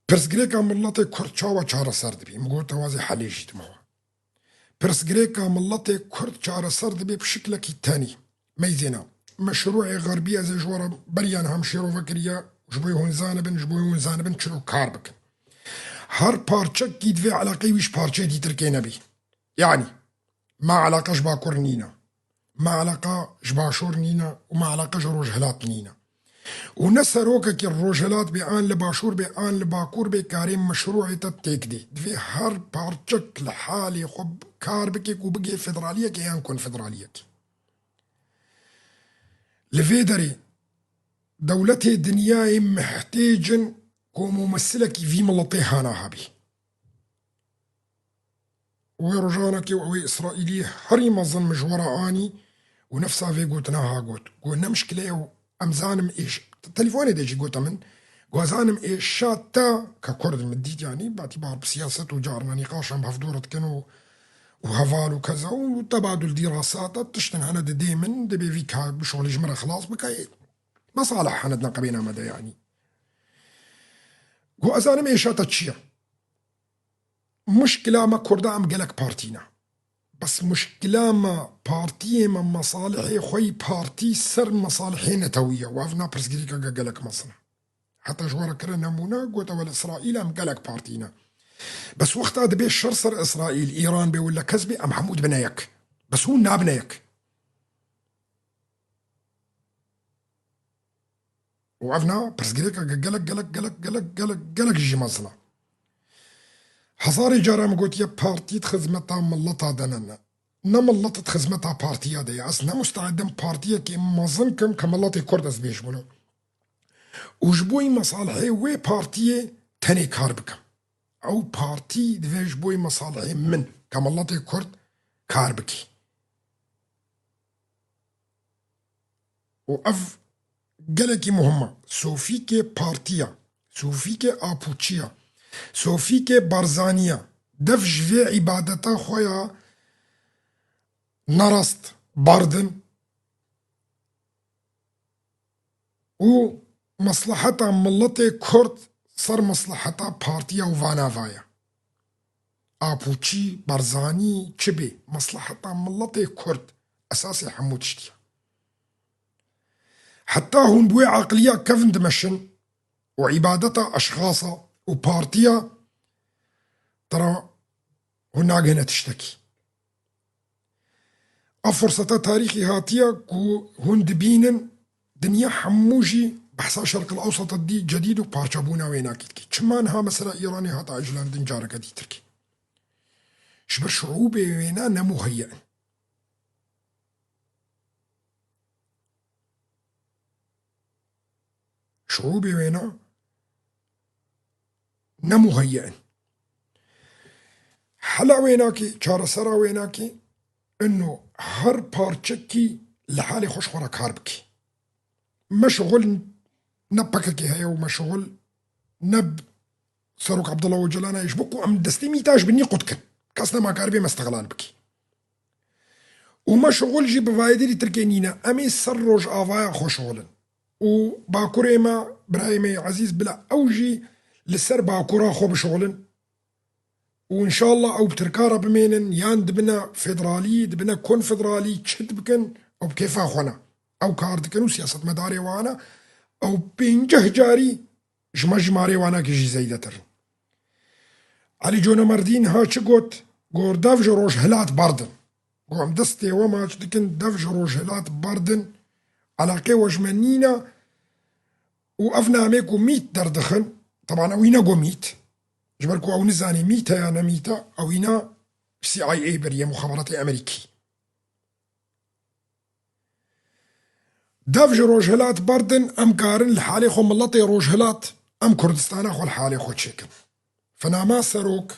pirsgirêka miletê Kurd çawa çareser dibî? Min got, te wazê helê jî dime we. Pirsgirêka miletê Kurd çareser dibe bi şiklekî tenî. Meyzêna. Meşrûê Xerbî ez ê ji we re beriya niha min şêrove kiriye, ji bo hûn zanibin, ji bo hûn zanibin çilo kar bikin. Her parçekî divê eleqeyê wî ji parçeyê dîtirkê nebî. Yanî, ma eleqe ji Bakur nîne. Ma eleqa ji Başûr nîne û ma eleqa ji Rojhilat nîne. Û ne serokekî Rojhilat bê, an li Başûr bê, an li Bakur bê, karê meşrûê te têk dê. Divê her parçek li halê xwe kar bike ku bigê federaliyekê yan konfederaliyekê. Li vê derê dewletê dinyayê mihtêc in ku mumesilekî vî miletê hana hebî. Wê rojanekê û ew ê Îsraîlî herî mezin min ji we re anî û nefsa vê gotina ha got. Got, ne mişkile ye û em zanim êş-, telefonê de jî gote min, got, zanim êşa te ke Kurd min dît, yanî, batî bar bi siyaset û carna nîqaşan bi hevdû re dikin û, û heval û keza û tebadul dîrasata tiştin hene didê min, dibê vî ka bi şolî ji min re xilas bike. Mesalih hene di neqebêna me de, yanî. Got, ez zanim êşa te çi ye? Muşkila me Kurda em gelek partî ne. Bes muşkila me partiyê me mesalihê xwe yî partî ser mesalihê netewî ye. Û ev na pirsgirêkeke gelek mezin e. Heta ji we re kire nemûne, gote, we li Îsraîl em gelek partî ne. Bes wexta dibê şer ser Îsraîl, Îran bê, wille kes bê, em hemû dibine yek. Bes hûn nabine yek. Û ev na pirsgirêkeke gelek, gelek, gelek, gelek, gelek, gelek jî mezin e. Hezarê caran min gotiye, partî di xizmeta mileta de ne, ne. Ne milet di xizmeta partiya de ye. Ez ne musteîd im partiyekê mezin kim ke miletê Kurd ez bêjim wilo. Û ji bo yî mesalihê wê partiyê tenê kar bikim. Ew partî divê ji bo yî mesalihê min ke miletê Kurd kar bikî. Û ev gelekî muhim e. Sofîkê partiya, sofîkê apûçiya, sofîkê barzaniya, dev ji vê îbadeta xwe ya nerast berdin û mesleheta miletê Kurd ser mesleheta partiya û vana va ye. Apûçî, Barzanî, çi bê, mesleheta miletê Kurd esasê hemû tiştî ye. Heta hûn bi wê aqiliya kevin dimeşin û îbadeta eşxasa û partiya te re hûn nagihine tiştekî. Ev furseta tarîxî hatiye ku hûn dibînin dinya hemû jî behsa Şerqil Ewseta dî cedîd û parçebûna wênakî dike. Çima niha mesela Îranê hate eclandin careke dîtirkî? Ji ber şuûbê wêna ne muheyye in. Şuûbê wêna ne muheyye in. Hela wênakê, çaresera wênakê, ino her parçekî li halê xwe ji xwe re kar bikî. Me şixul ne P K K heye û me şixul ne Serok Abdullah Ocalan heye, ji bo ku em destê mîta ji binî qut kin. Kes nema karibê me istiqlal bikî. Û me şixul jî bi vayedîrî Tirkê nîne. Em ê ser Rojavaya xwe şixulin. Û Bakurê me, birayê me yê ezîz, bila ew jî li ser Bakura xwe bişixulin. Û înşallah ew bi Tirka re bimênin, yan dibine federalî, dibine konfederalî, çi dibikin, ew bi kêfa xwe ne. Ew kar dikin û siyasetmedarê wan e. Ew pênceh carî ji me jimarê wan a jî zêdetir in. Elî Conemerdî niha çi got? Got, dev ji rojhilat berdin. Got, em destê we maç dikin, dev ji rojhilat berdin. Eleqê we ji me nîne û ev namê ku mît derdixin, teban ew î nego mît. Ji ber ku ew nizanî mît e ya ne mît e, ew îna C I A biriye, muxabaratê Amerîkî. Dev ji rojhilat berdin, em karin li halê xwe miletê rojhilat, em Kurdistana xwe li halê xwe çêkin. Finama serok,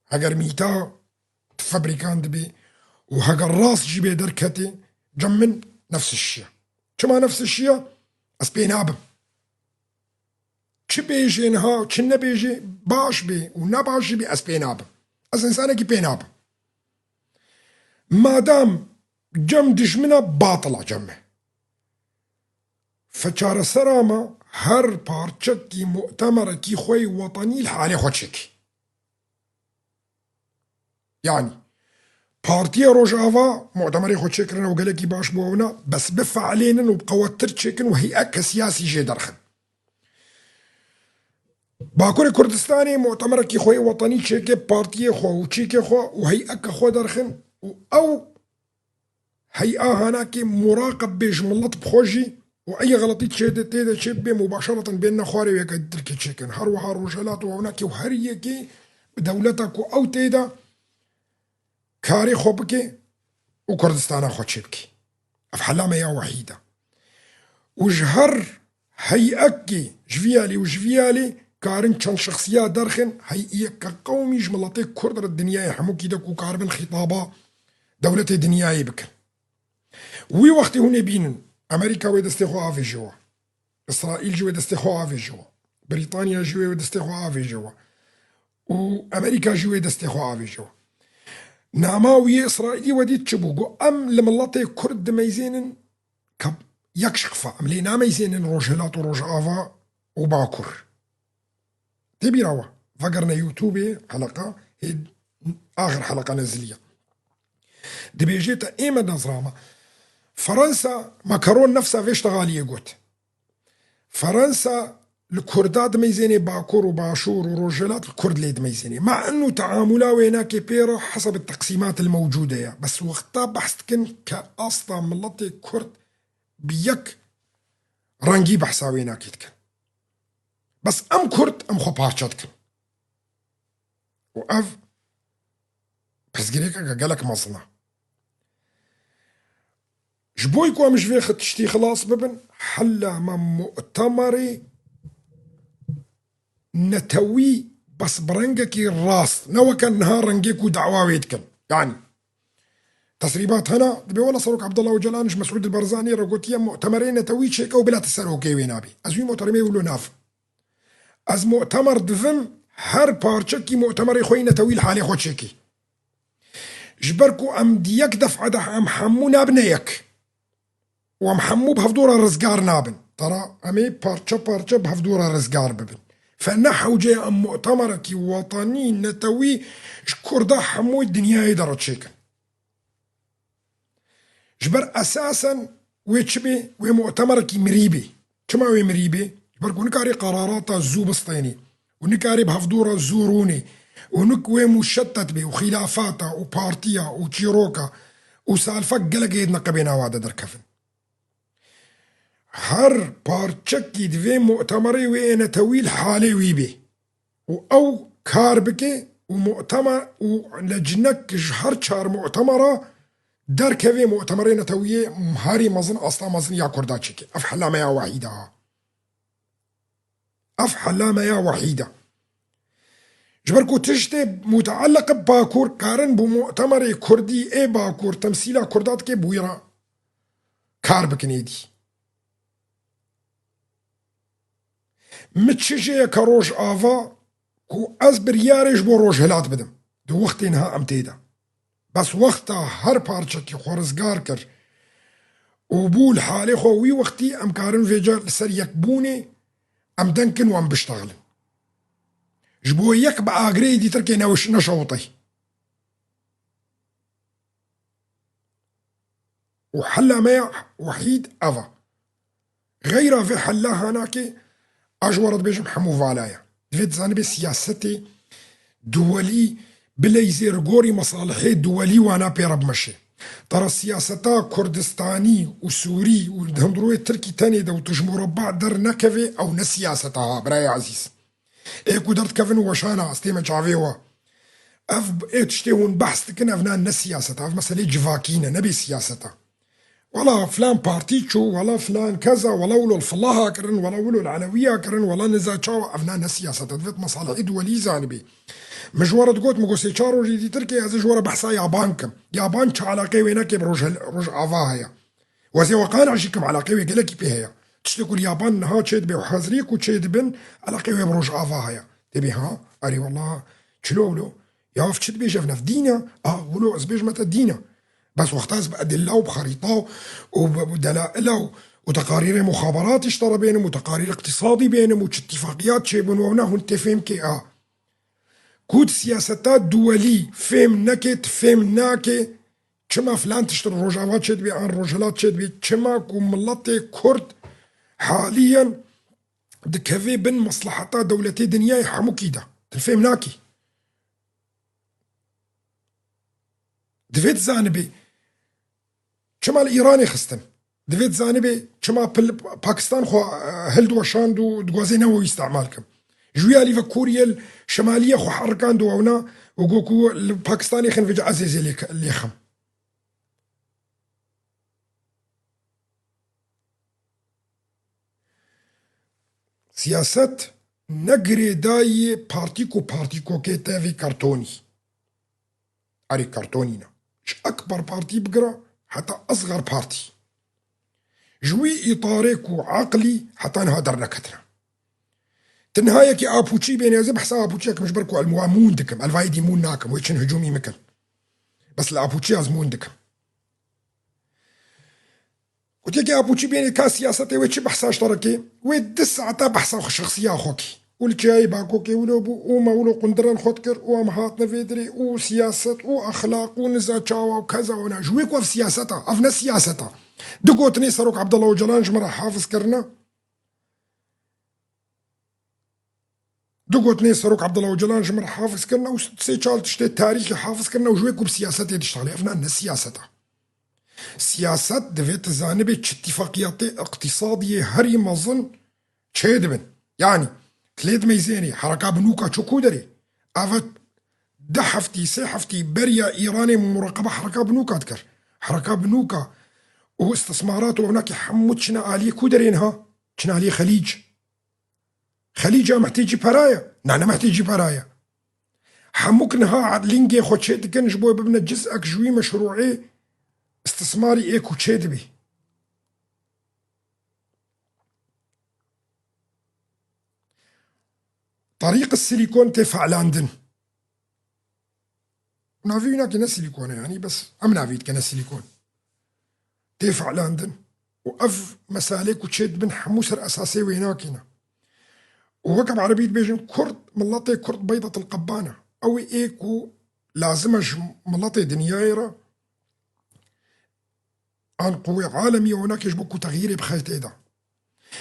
heger mîta di febrîkan dibê û heger rast jî bê derketê, cem min nefs şiya. Çima nefs şiya? Ez pê nabim. Çi bêjê niha, çi nebêjê, baş bê û ne baş jî bê, ez pê nabim. Ez însanekî pê nabim. Madam cem dijmina, batila cem me. Fe çaresera me, her parçekî mu'temerekî xwe yê wetenî li halê xwe çêkî. Yanî, Partiya Rojava mu'temerê xwe çêkirine û gelekî baş bû ewna, bes bifeelênin û bi qewettir çêkin û hey'eke siyasî jê derxin. Bakurê Kurdistanê mu'temerekî xwe yê wetenî çêke, partiyê xwe û çîkê xwe û hey'eke xwe derxin û ew hey'a hanakê muraqeb bê ji milet bi xwe jî û ey xeletî çê de tê de çê bibe, mubaşereten bên nexwarê wê yeke Tirkê çêkin. Her wiha Rojhelat û ewnakê û her yekê bi dewleta ku ew tê de karê xwe bike û Kurdistana xwe çêbike. Ev hela me ya wehîd e. Û ji her hey'ekê ji vî alî û ji vî alî karin çend şexsiya derxin, hey'iyeke qewmî ji miletê Kurd re dinyayê hemûkî de ku karibin xîtaba dewletê dinyayê bikin. Wî wextê hûn ê bînin, Amerîka wê destê xwe avêje we. Îsraîl jî wê destê xwe avêje we. Brîtanya jî wê destê xwe avêje we. Û Amerîka jî wê destê xwe avêje we. Nama wî yê Îsraîlî we dît çi bû? Got, em li miletê Kurd dimeyzênin ke yek şiqfa. Em lê nameyzênin Rojhilat û Rojava û Bakur. Tê bîra we. Vegerine YouTubeê heleqa, hê axir heleqa neziliye. Dibêje te ê me dezrama. Fransa, Macron nefsa vê ştegaliyê got. Fransa li Kurda dimeyzênê, Bakur û Başûr û Rojhilat li Kurd lê dimeyzênê. Ma inu teamula wê nake pê re hesab teqsîmat el mewcûde ye. Bes wexta behs dikin ke asta miletê Kurd bi yek rengî behsa wê nake dikin. Bes em Kurd em xwe parçe dikin. Û ev pirsgirêkeke gelek mezin e. Ji bo ku em ji vê xi-, tiştî xilas bibin, hela me mu'temerê netewî bes bi rengekî rast, ne weke niha rengê ku dawa wê dikin. Yanî, tesrîbat hene, dibê wela Serok Abdullah Ocalan ji Mesûd Barzanî re gotiye mu'temerê netewî çêke û bila tu serokê wê nabî. Ez wî muhteremê wilo navim. Ez mu'temer divim, her parçekî mu'temerê xwe yê netewî li halê xwe çêkî. Ji ber ku em di yek def'e de em hemû nabine yek. Û em hemû bi hevdû re rizgar nabin. Tera em ê parçe parçe bi hevdû re rizgar bibin. Fe ne hewce ye em mu'temerekî wetenî, netewî ji Kurda hemû dinyayê de re çêkin. Ji ber esasen wê çi bê? Wê mu'temerekî mirî bê. Çima wê mirî bê? Ji ber ku nikarê qerarata zû bistênê û nikarê bi hevdû re zû rûnê û nik wê muşettet bê û xîlafata û partiya û çîroka û salfek gelek ê di neqebê nawa de derkevin. Her parçekî divê mu'temerê wê yê netewî li halê wî bê. Û ew kar bike û mu'temer û lecinek ji her çar mu'temera derkeve, mu'temerê netewiyê herî mezin, asta mezin ya Kurda çêke. Ev hela me ya wehîd e ha. Ev hela me ya wehîd e. Ji ber ku tiştê muteelliq bi Bakur karin bo mu'temerê Kurdî ê Bakur temsîla Kurda dike, bi wî re kar bikin êdî. Min çi jê ye ke Rojava ku ez biryarê ji bo Rojhilat bidim, di wextê niha em tê de. Bes wexta her parçekî xwe rizgar kir û bû li halê xwe, wî wextî em karin vêca li ser yekbûnê em deng kin û em biştexilin. Ji bo yek bi agirê êdî Tirkê newiş-, neşewitey. Û hela me ya wehîd ev e. Xeyra vê hella hanakê, a ji we re dibêjim hemû vala ye. Divê dizanibê siyasetê duwelî bileyzê li gorî mesalihê duwelî wana pê re bimeşê. Tera siyaseta Kurdistanî û Sûrî û di hundirûyê Tirkî tenê de û tu ji mureba dernekevê, ew ne siyaseta ha, birayê ezîz. Ê ku derdikevin û weşana, ez tême çavê we. Ev ê tiştê hûn behs dikin, ev na ne siyaseta, ev meselê civakî ne, nebê siyaseta. Wela filan partî çû, wela filan keza, wela wilo li filaha kirin, wela wilo li elewiya kirin, wela niza çawa, ev na ne siyaseta. Divêt mesalihê duwelî zanibê. Min ji we re digot, min got sê çar rojê dîtir ke ez ê ji we re behsa yaban kim. Yaban çi eleqê wê neke bi roj-, Rojava heye. Wezê we qana jî kim eleqê wê gelekî pê heye. Tiştê ku li Yaban niha çêdibe û hezirê ku çêdibin, eleqê wê bi Rojava heye. Têbê ha, erê wela, çilo wilo. Ya ev çi dibêje, ev nev dîn e? A, wilo ez bêjime te dîn e. Bes wexta ez bi edilla û bi xerîta û bi, bi delaila û, û teqarîrê muxaberatî ji te re bênim û teqarîr iqtîsadî bênim û çi îtîfaqiyat çêbûn û ew ne hûn tê fêm kê a. Ku di siyaseta duwelî fêm neke, tu fêm nake, çima filan tişt li Rojava çêdibe an Rojhilat çêdibe, çima ku miletê Kurd haliyen dikeve bin mesleheta dewletê dinyayê hemûkî de. Tu fêm nakî. Divê dizanibê çima li Îranê xistin. Divê dizanibê çima pil-, Pakistan xwe, e, hildiweşand û diguwazê newe îstimal kim. Ji wî alî ve Kûriyê li Şimaliyê xwe herikand û ewna û got ku li Pakistanê xin vêca ez ê zê lê ke-, lê xem. Siyaset ne girêdayî partîk û partîkokê tevî kartonî. Erê kartonî ne. Ji Ekber Partî bigire heta Esxer Partî. Ji wî îtarê ku eqlî heta niha derneketine. Ti niha yekî Apoçî bênê, ez ê behsa Apoçiya kim ji ber ku el wa mûn dikim, el vayê dî mûn nakim, wê çin hicûmî mikin. Bes li Apoçiya ez mûn dikim. Gotiye ke Apoçî bênê ka siyasetê wê çi behsa ji te re kê? Wê du saeta behsa xwe şexsiya xwe kî. Û li çiyayê Bakokê wilo bû, û me wilo qundirên xwe dikir, û em hatine vê dirê, û siyaset, û exlaq, û niza çawa, û keza, û na. Ji wê ku ev siyaset a, ev ne siyaset a. Du gotinê Serok Abdullah Ocalan ji min re hafiz kirine. Du gotinê Serok Abdullah Ocalan ji min re hafiz kirine û sê çar tiştê tarîxî hafiz kirine û ji wê ku bi siyasetê diştexile. Ev na ne siyaset a. Siyaset divê tu zanibê çi îtîfaqiyatê iqtîsadiyê herî mezin çêdibin. Yanî, tu lê dimeyzênî, hereka binûka çi ku derê? Eve du heftî, sê heftî beriya Îranê mureqeba hereka binûka dikir. Hereka binûka û istismarat û ewnakî hemû çine aliyê ku derê niha? Çine aliyê Xelîc. Xelîca mehtêcî pera ye? Na, ne mehtêcî pera ye. Hemûk niha lingê xwe çê dikin ji bo bibine ciz'ek ji wî meşrûê istismarî ê ku çê dibî. Terîq Silîkon tê fe'landin. Navî wî nake ne Silîkon e, yanî bes em navî dike ne Silîkon. Tê fe'landin. Û ev meselê ku çê dibin hemû ser esasê wê nakîne. Û weke bi erebî dibêjin Kurd, miletê Kurd beydatil qebban e. Ew ê ku lazim e ji miletê dinyayê re an qûwê alemî û nakê ji bo ku texyîrê bixeytê de.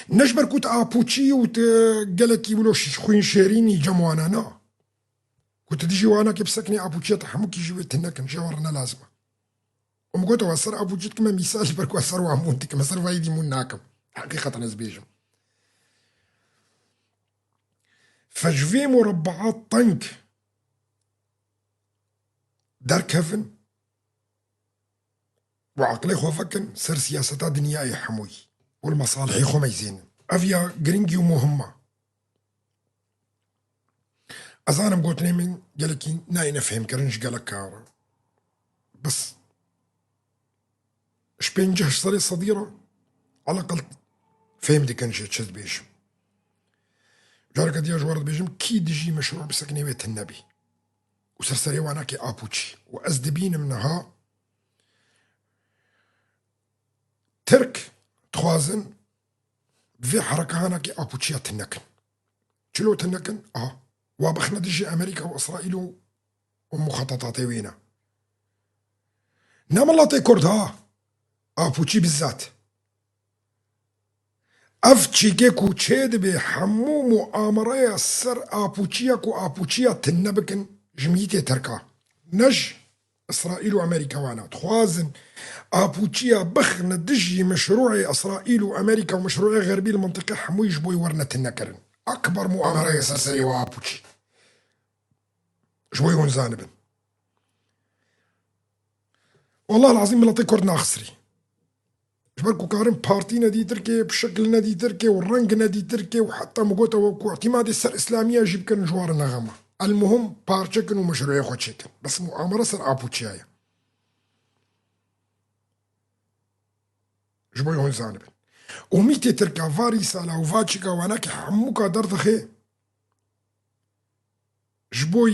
Ne ji ber ku tu Apoçî û tu gelekî wilo şî-, xwîn şêrînî cem wana na. Ku tu dijî wana ke bisekinê Apoçiya te hemûkî jî wê tune kin, jê we re ne lazim e. Û min got, we ser Apoçî dikime mîsal ji ber ku ez ser wan bûn dikime, ser vayî dî mûn nakim. Heqîqeten ez bêjim. Fe ji vê murebbaa teng derkevin. Û eqlê xwe vekin ser siyaseta dinyayê hemûyî û li mesalihê xwe meyzênin. Ev ya giringî û muhim e. Ez zanim gotinê min gelekî nayêne fêhmkirin ji gelek kar e. Bes ji pêncî heşt serê sedî re eleqel fêm dikin jê çi dibêjim. Careke diya ji we re dibêjim, kî dijî meşrû bisekinê wê tune bî. Û ser serê wana kê Apoçî. Û ez dibînim niha Tirk dixwazin vê herekahana kê Apoçiya tune kin. Çilo tune kin? Aha. Wa bixine dijî Amerîka û Îsraîl û, û muxatatatê wê ne. Ne miletê Kurd ha. Apoçî bizzat. Ev çîkê ku çê dibe hemû muamereya ser apûçiya ku apûçiya tune bikin ji mîtê Tirka. Ne ji Îsraîl û Amerîka wana. Dixwazin apûçiya bixine dijî meşrûê Îsraîl û Amerîka û meşrûê xerbî li mintiqê hemûyî ji bo wê werine tune kirin. Akbar muamereye ser serê we apûçî. Ji bo hûn zanibin. Wallah lazim miletê Kurd naxisirî. Ji ber ku karin partî nedî Tirkê, bi şekil nedî Tirkê û reng nedî Tirkê û heta min gote we ku îtîmadê ser îslamiya jî bikin ji wan re ne xem e. Elmuhim parçe kin û meşrûyê xwe çêkin. Bes muamere ser apûçiya ye. Ji bo hûn zanibin. Û mîtê Tirka va rîsala û va çîka wanakê hemûka derdixe ji bo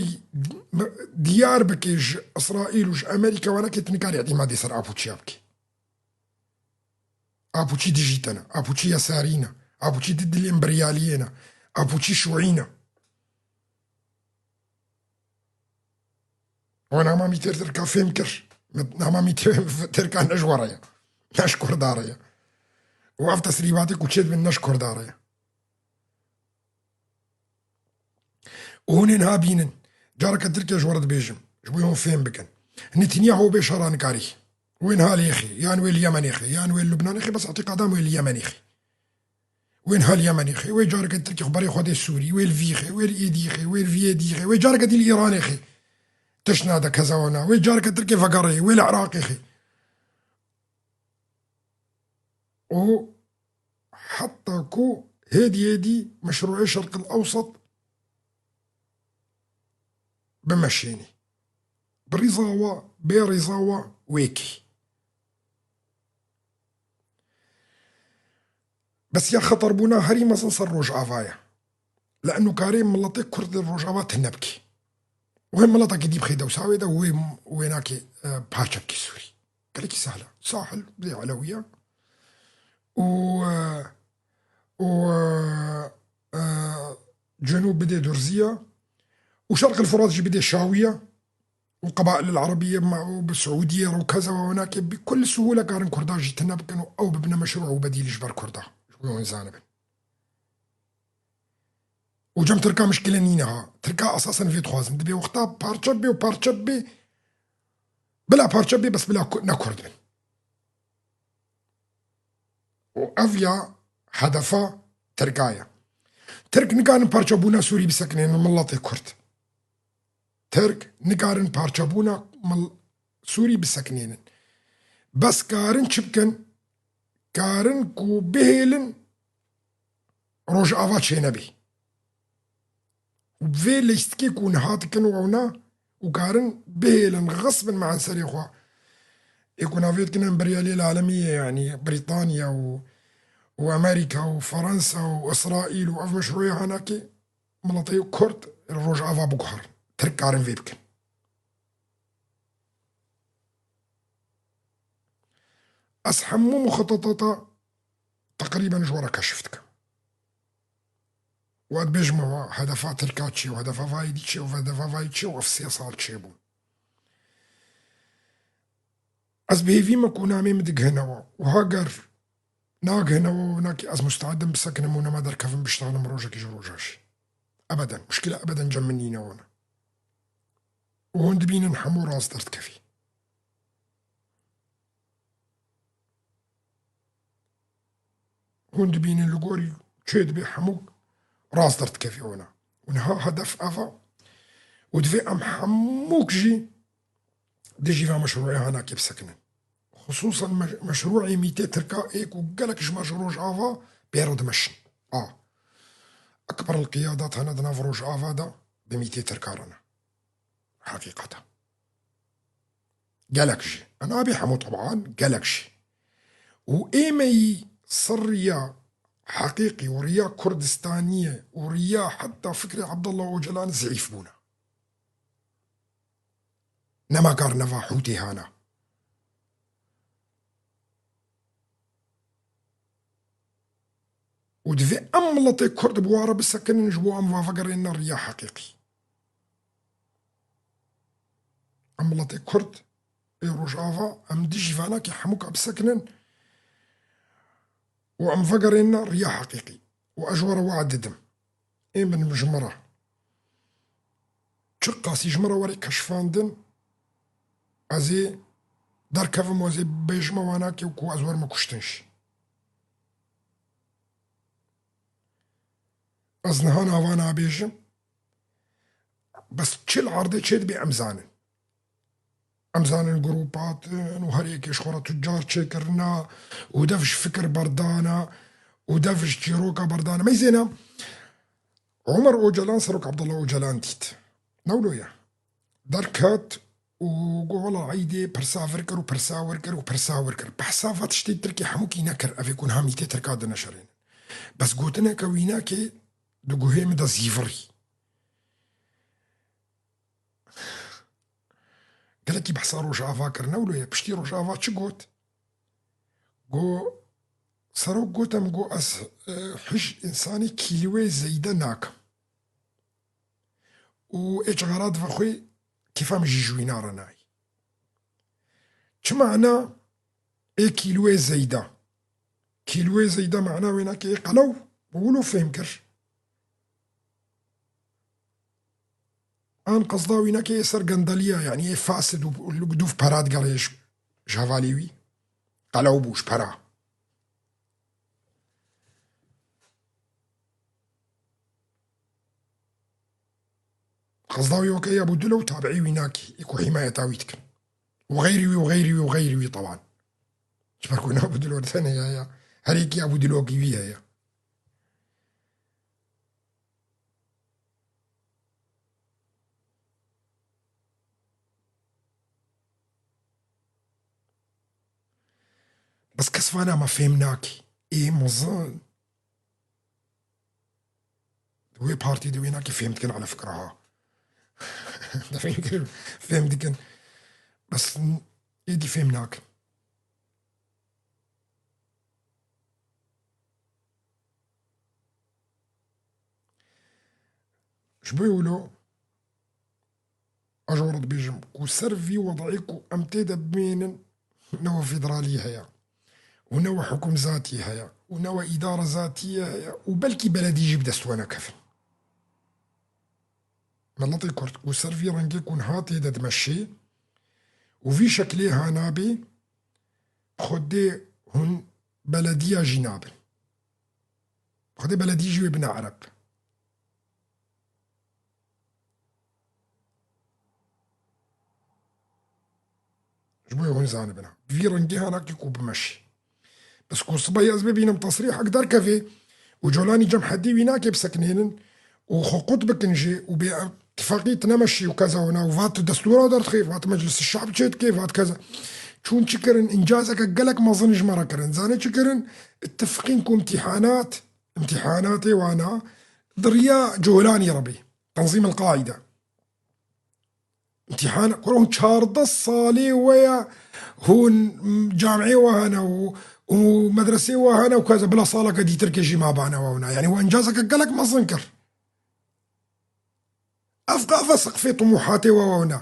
diyar bike ji Îsraîl û ji Amerîka wanakê tu nikarî îtîmadê ser apûçiya bikî. Apûçî dijî te ne. Apûçî yesarî ne. Apûçî di dilê emperyaliyê ne. Apûçî şûî ne. Wan hema mîtê Tirka fêm kir. Min hema mîtê Tirka ne ji we re ye. Ne ji Kurda re ye. Û ev tesrîbatê ku çêdibin ne ji Kurda re ye. Û hûn ê niha bînin. Careke Tirkê ji we re dibêjim. Ji bo hûn fêm bikin. Netanyahu bê şera nikarî. Wê niha lê xê. Yan wê li Yemenê xê. Yan wê li Lubnanê xê. Bes îtîqada min wê li Yemenê xê. Wê niha li Yemenê xê. Wê careke Tirkê xwe berê xwe dê Sûrî. Wê li vî xê. Wê li êdî xê. Wê li vî êdî xê. Wê careke dî li Îranê xê. Tişt nade keza wana. Wê careke Tirkê vegerê. Wê li Iraqê xê. Û heta ku hêdî hêdî meşrûê Şerqil Ewsat bimeşênî. Bi rîza we, bê rîza we wê kî. Bes ya xeterbûna herî mezin ser Rojava ye. Li enûkarê miletê Kurd li Rojava tune bikî. Wê miletekî dî bixê dewsa wê de wê, wê nakê, e, parçe bikî Sûrî. Gelekî sehla. Sahil bidê Elewiya. Û, e, û, e, e, Cenûb bidê Durziya. Û Şerqil Furat jî bidê Şawiya. Û Qebail el Erebiye ma û bi Siûdiye re û keza we nakê bi kul sihûle karin Kurda jî tune bikin û ew bibine meşrû û bedîl ji ber Kurda. Ji bo hûn zanibin. Û cem Tirka mişkile nîne ha. Tirka esasen vê dixwazin. Dibê wexta parçe bê û parçe bê. Bila parçe bê, bes bila ku-, ne Kurd bin. Û ev ya hedefa Tirka ye. Tirk nikarin parçebûna Sûrî bisekinênin miletê Kurd. Tirk nikarin parçebûna mil-, Sûrî bisekinênin. Bes karin çi bikin? Karin ku bihêlin Rojava çênebî. Û bi vê lîstikê ku niha dikin û ewna û karin bihêlin, xisbin me'en serê xwe. Ê ku navê dikin emperyaliyê alemî ye, yanî Brîtanya û, û Amerîka û Fransa û Îsraîl û ev meşrûyê hanakê miletê Kurd Rojava biguherin. Tirk karin vê bikin. Ez hemû muxetetata teqrîben ji we re keşif dikim. Û ez dibêjim we hedefa Tirka çi ye û hedefa vayî dî çi ye û hedefa vayî çi ye û ev sê sal çêbû. Ez bi hêvî me ku namê min digihine we û heger nagihine we û nakê ez musteedim bisekinim û nema derkevim biştanim rojekî ji roja jî. Ebeden. Muşkile ebeden cem min nîne wana. Û hûn dibînin hemû rast derdikevî. Hûn dibînin li gorî çê dibê hemûk rast derdikevî wana. Û niha hedef ev e. Û divê em hemûk jî dijî ve meşrûyê hanakê bisekinin. Xisûsan me-, meşrûyê mîtê Tirka ê ku gelek ji me ji Rojava pê re dimeşin. A. Ekber el qiyadat hene di nav Rojava de bi mîtê Tirka re ne. Heqîqet e. Gelek jî. Nabê hemû teban, gelek jî. Û ê me yî ser riya heqîqî û riya Kurdistaniyê û riya heta fikrê Abdullah Ocalan zîîf bûne. Nema kar neva Hûtê hana. Û divê em miletê Kurd bi wa re bisekinin ji bo em va vegerêne riya heqîqî. Em miletê Kurd ê Rojava em dijî vanakê hemûka bisekinin û em vegerêne riya heqîqî. Û ez ji we re wad didim. Ê min ji min re. Çi qasî ji min re were keşfandin, ez ê derkevim û ez ê bêjime wana ke ku ez werime kuştin jî. Ez niha nava nabêjim. Bes çi li erdê çêdibê em zanin. Em zanin grûp hatin û her yekê ji xwe re tucar çêkirina û dev ji fikir berdana û dev ji çîroka berdana. Meyzêne Omer Ocalan, Serok Abdullah Ocalan dît. Ne wilo ye. Derket û got, "Wela Eîdê pirsa vir kir û pirsa wir kir û pirsa wir kir." Behsa va tiştê Tirkî hemûkî nekir, ev ê ku niha mîtê Tirka dineşerênin. Bes gotineke wînakê di guhê min de zîvirî. Gelekî behsa Rojava kir, ne wilo ye. Piştî Rojava çi got? Got, Serok got, em got, ez, e, hij însanî kîlwê zeyde nakim. Û ê çixara dibe xwe kêfa min jî ji wîna re nayê. Çi mana ê kîlwê zeyda? Kîlwê zeyda mana wênakê ê qelew, bi wilo fêm kir. An qezda wînakê ê ser gendeliya, yanî ê fasid û li dûv pera digerê ji, ji hevalê wî. Qelew bû ji pera. Qezda wî weke ya Abu Dilo û tabiî wî nakî, ê ku hîmayeta wî dikin. Û xeyrî wî û xeyrî wî û xeyrî wî tewan. Ji ber ku ne Abu Dilo tenê ya, ya. Her yekî Abu Dilokî wî heye. Bes kes vana me fêm nakî. Ê mezin. Di wê partî de wê nakê fêm dikin ala fikra ha. Fêm dikin, fêm dikin. Bes êdî fêm nakin. Ji bo wilo, ez ji we re dibêjim ku ser vî wedayê ku em tê de bimênin, newe federalî heye û newe hukûmzatî heye û newe îdare zatî heye û belkî beledî jî bi dest we nekevin. Miletê Kurd ku ser vî rengê ku niha tê de dimeşê û vî şeklê ha nabê, xwedê hûn belediya jî nabin. Xwedê beledî jî wê bine ereb. Ji bo hûn zanibin. Vî rengê hanakî ku bimeşî. Bes ku sibehî ez bibînim tesrîhek derkevê û Colanî cem hedî wî nakê bisekinênin û xwe qut bikin jî û bê tifaqî tu nemeşî û keza wina û va tu destûra derdixê, va tu meclis şab çêdikê, va tu keza. Çûn çi kirin? Încazeke gelek mezin ji me re kirin. Zanê çi kirin? Tifqîn ku imtîhanat, imtîhanatê wana di riya Colanî re bê. Tenzîm el-Qaîde. Îmtîhan, kuro hûn çardeh salê we ye, hûn camiyê we hene û, û medresê we hene û keza bila saleke dîtir ke jî ma bane we wina. Yanî we encazeke gelek mezin kir. Ev qafe siqfê tumuhatê we wina.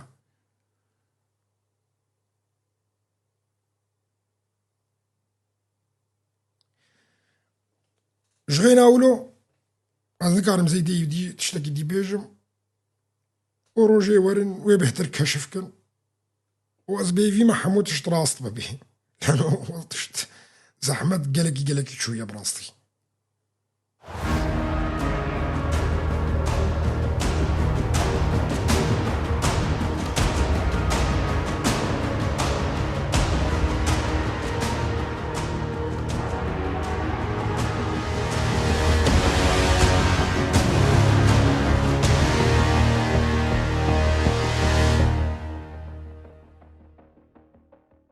Ji xêna wilo, ez nikarim zêdî dî, tiştekî dî bêjim. û rojê werin wê bêhtir keşif kin û ez bêvî me hemû tişt rast bibî. Yanî o tişt zehmet gelekî, gelekî çûye bi rastî.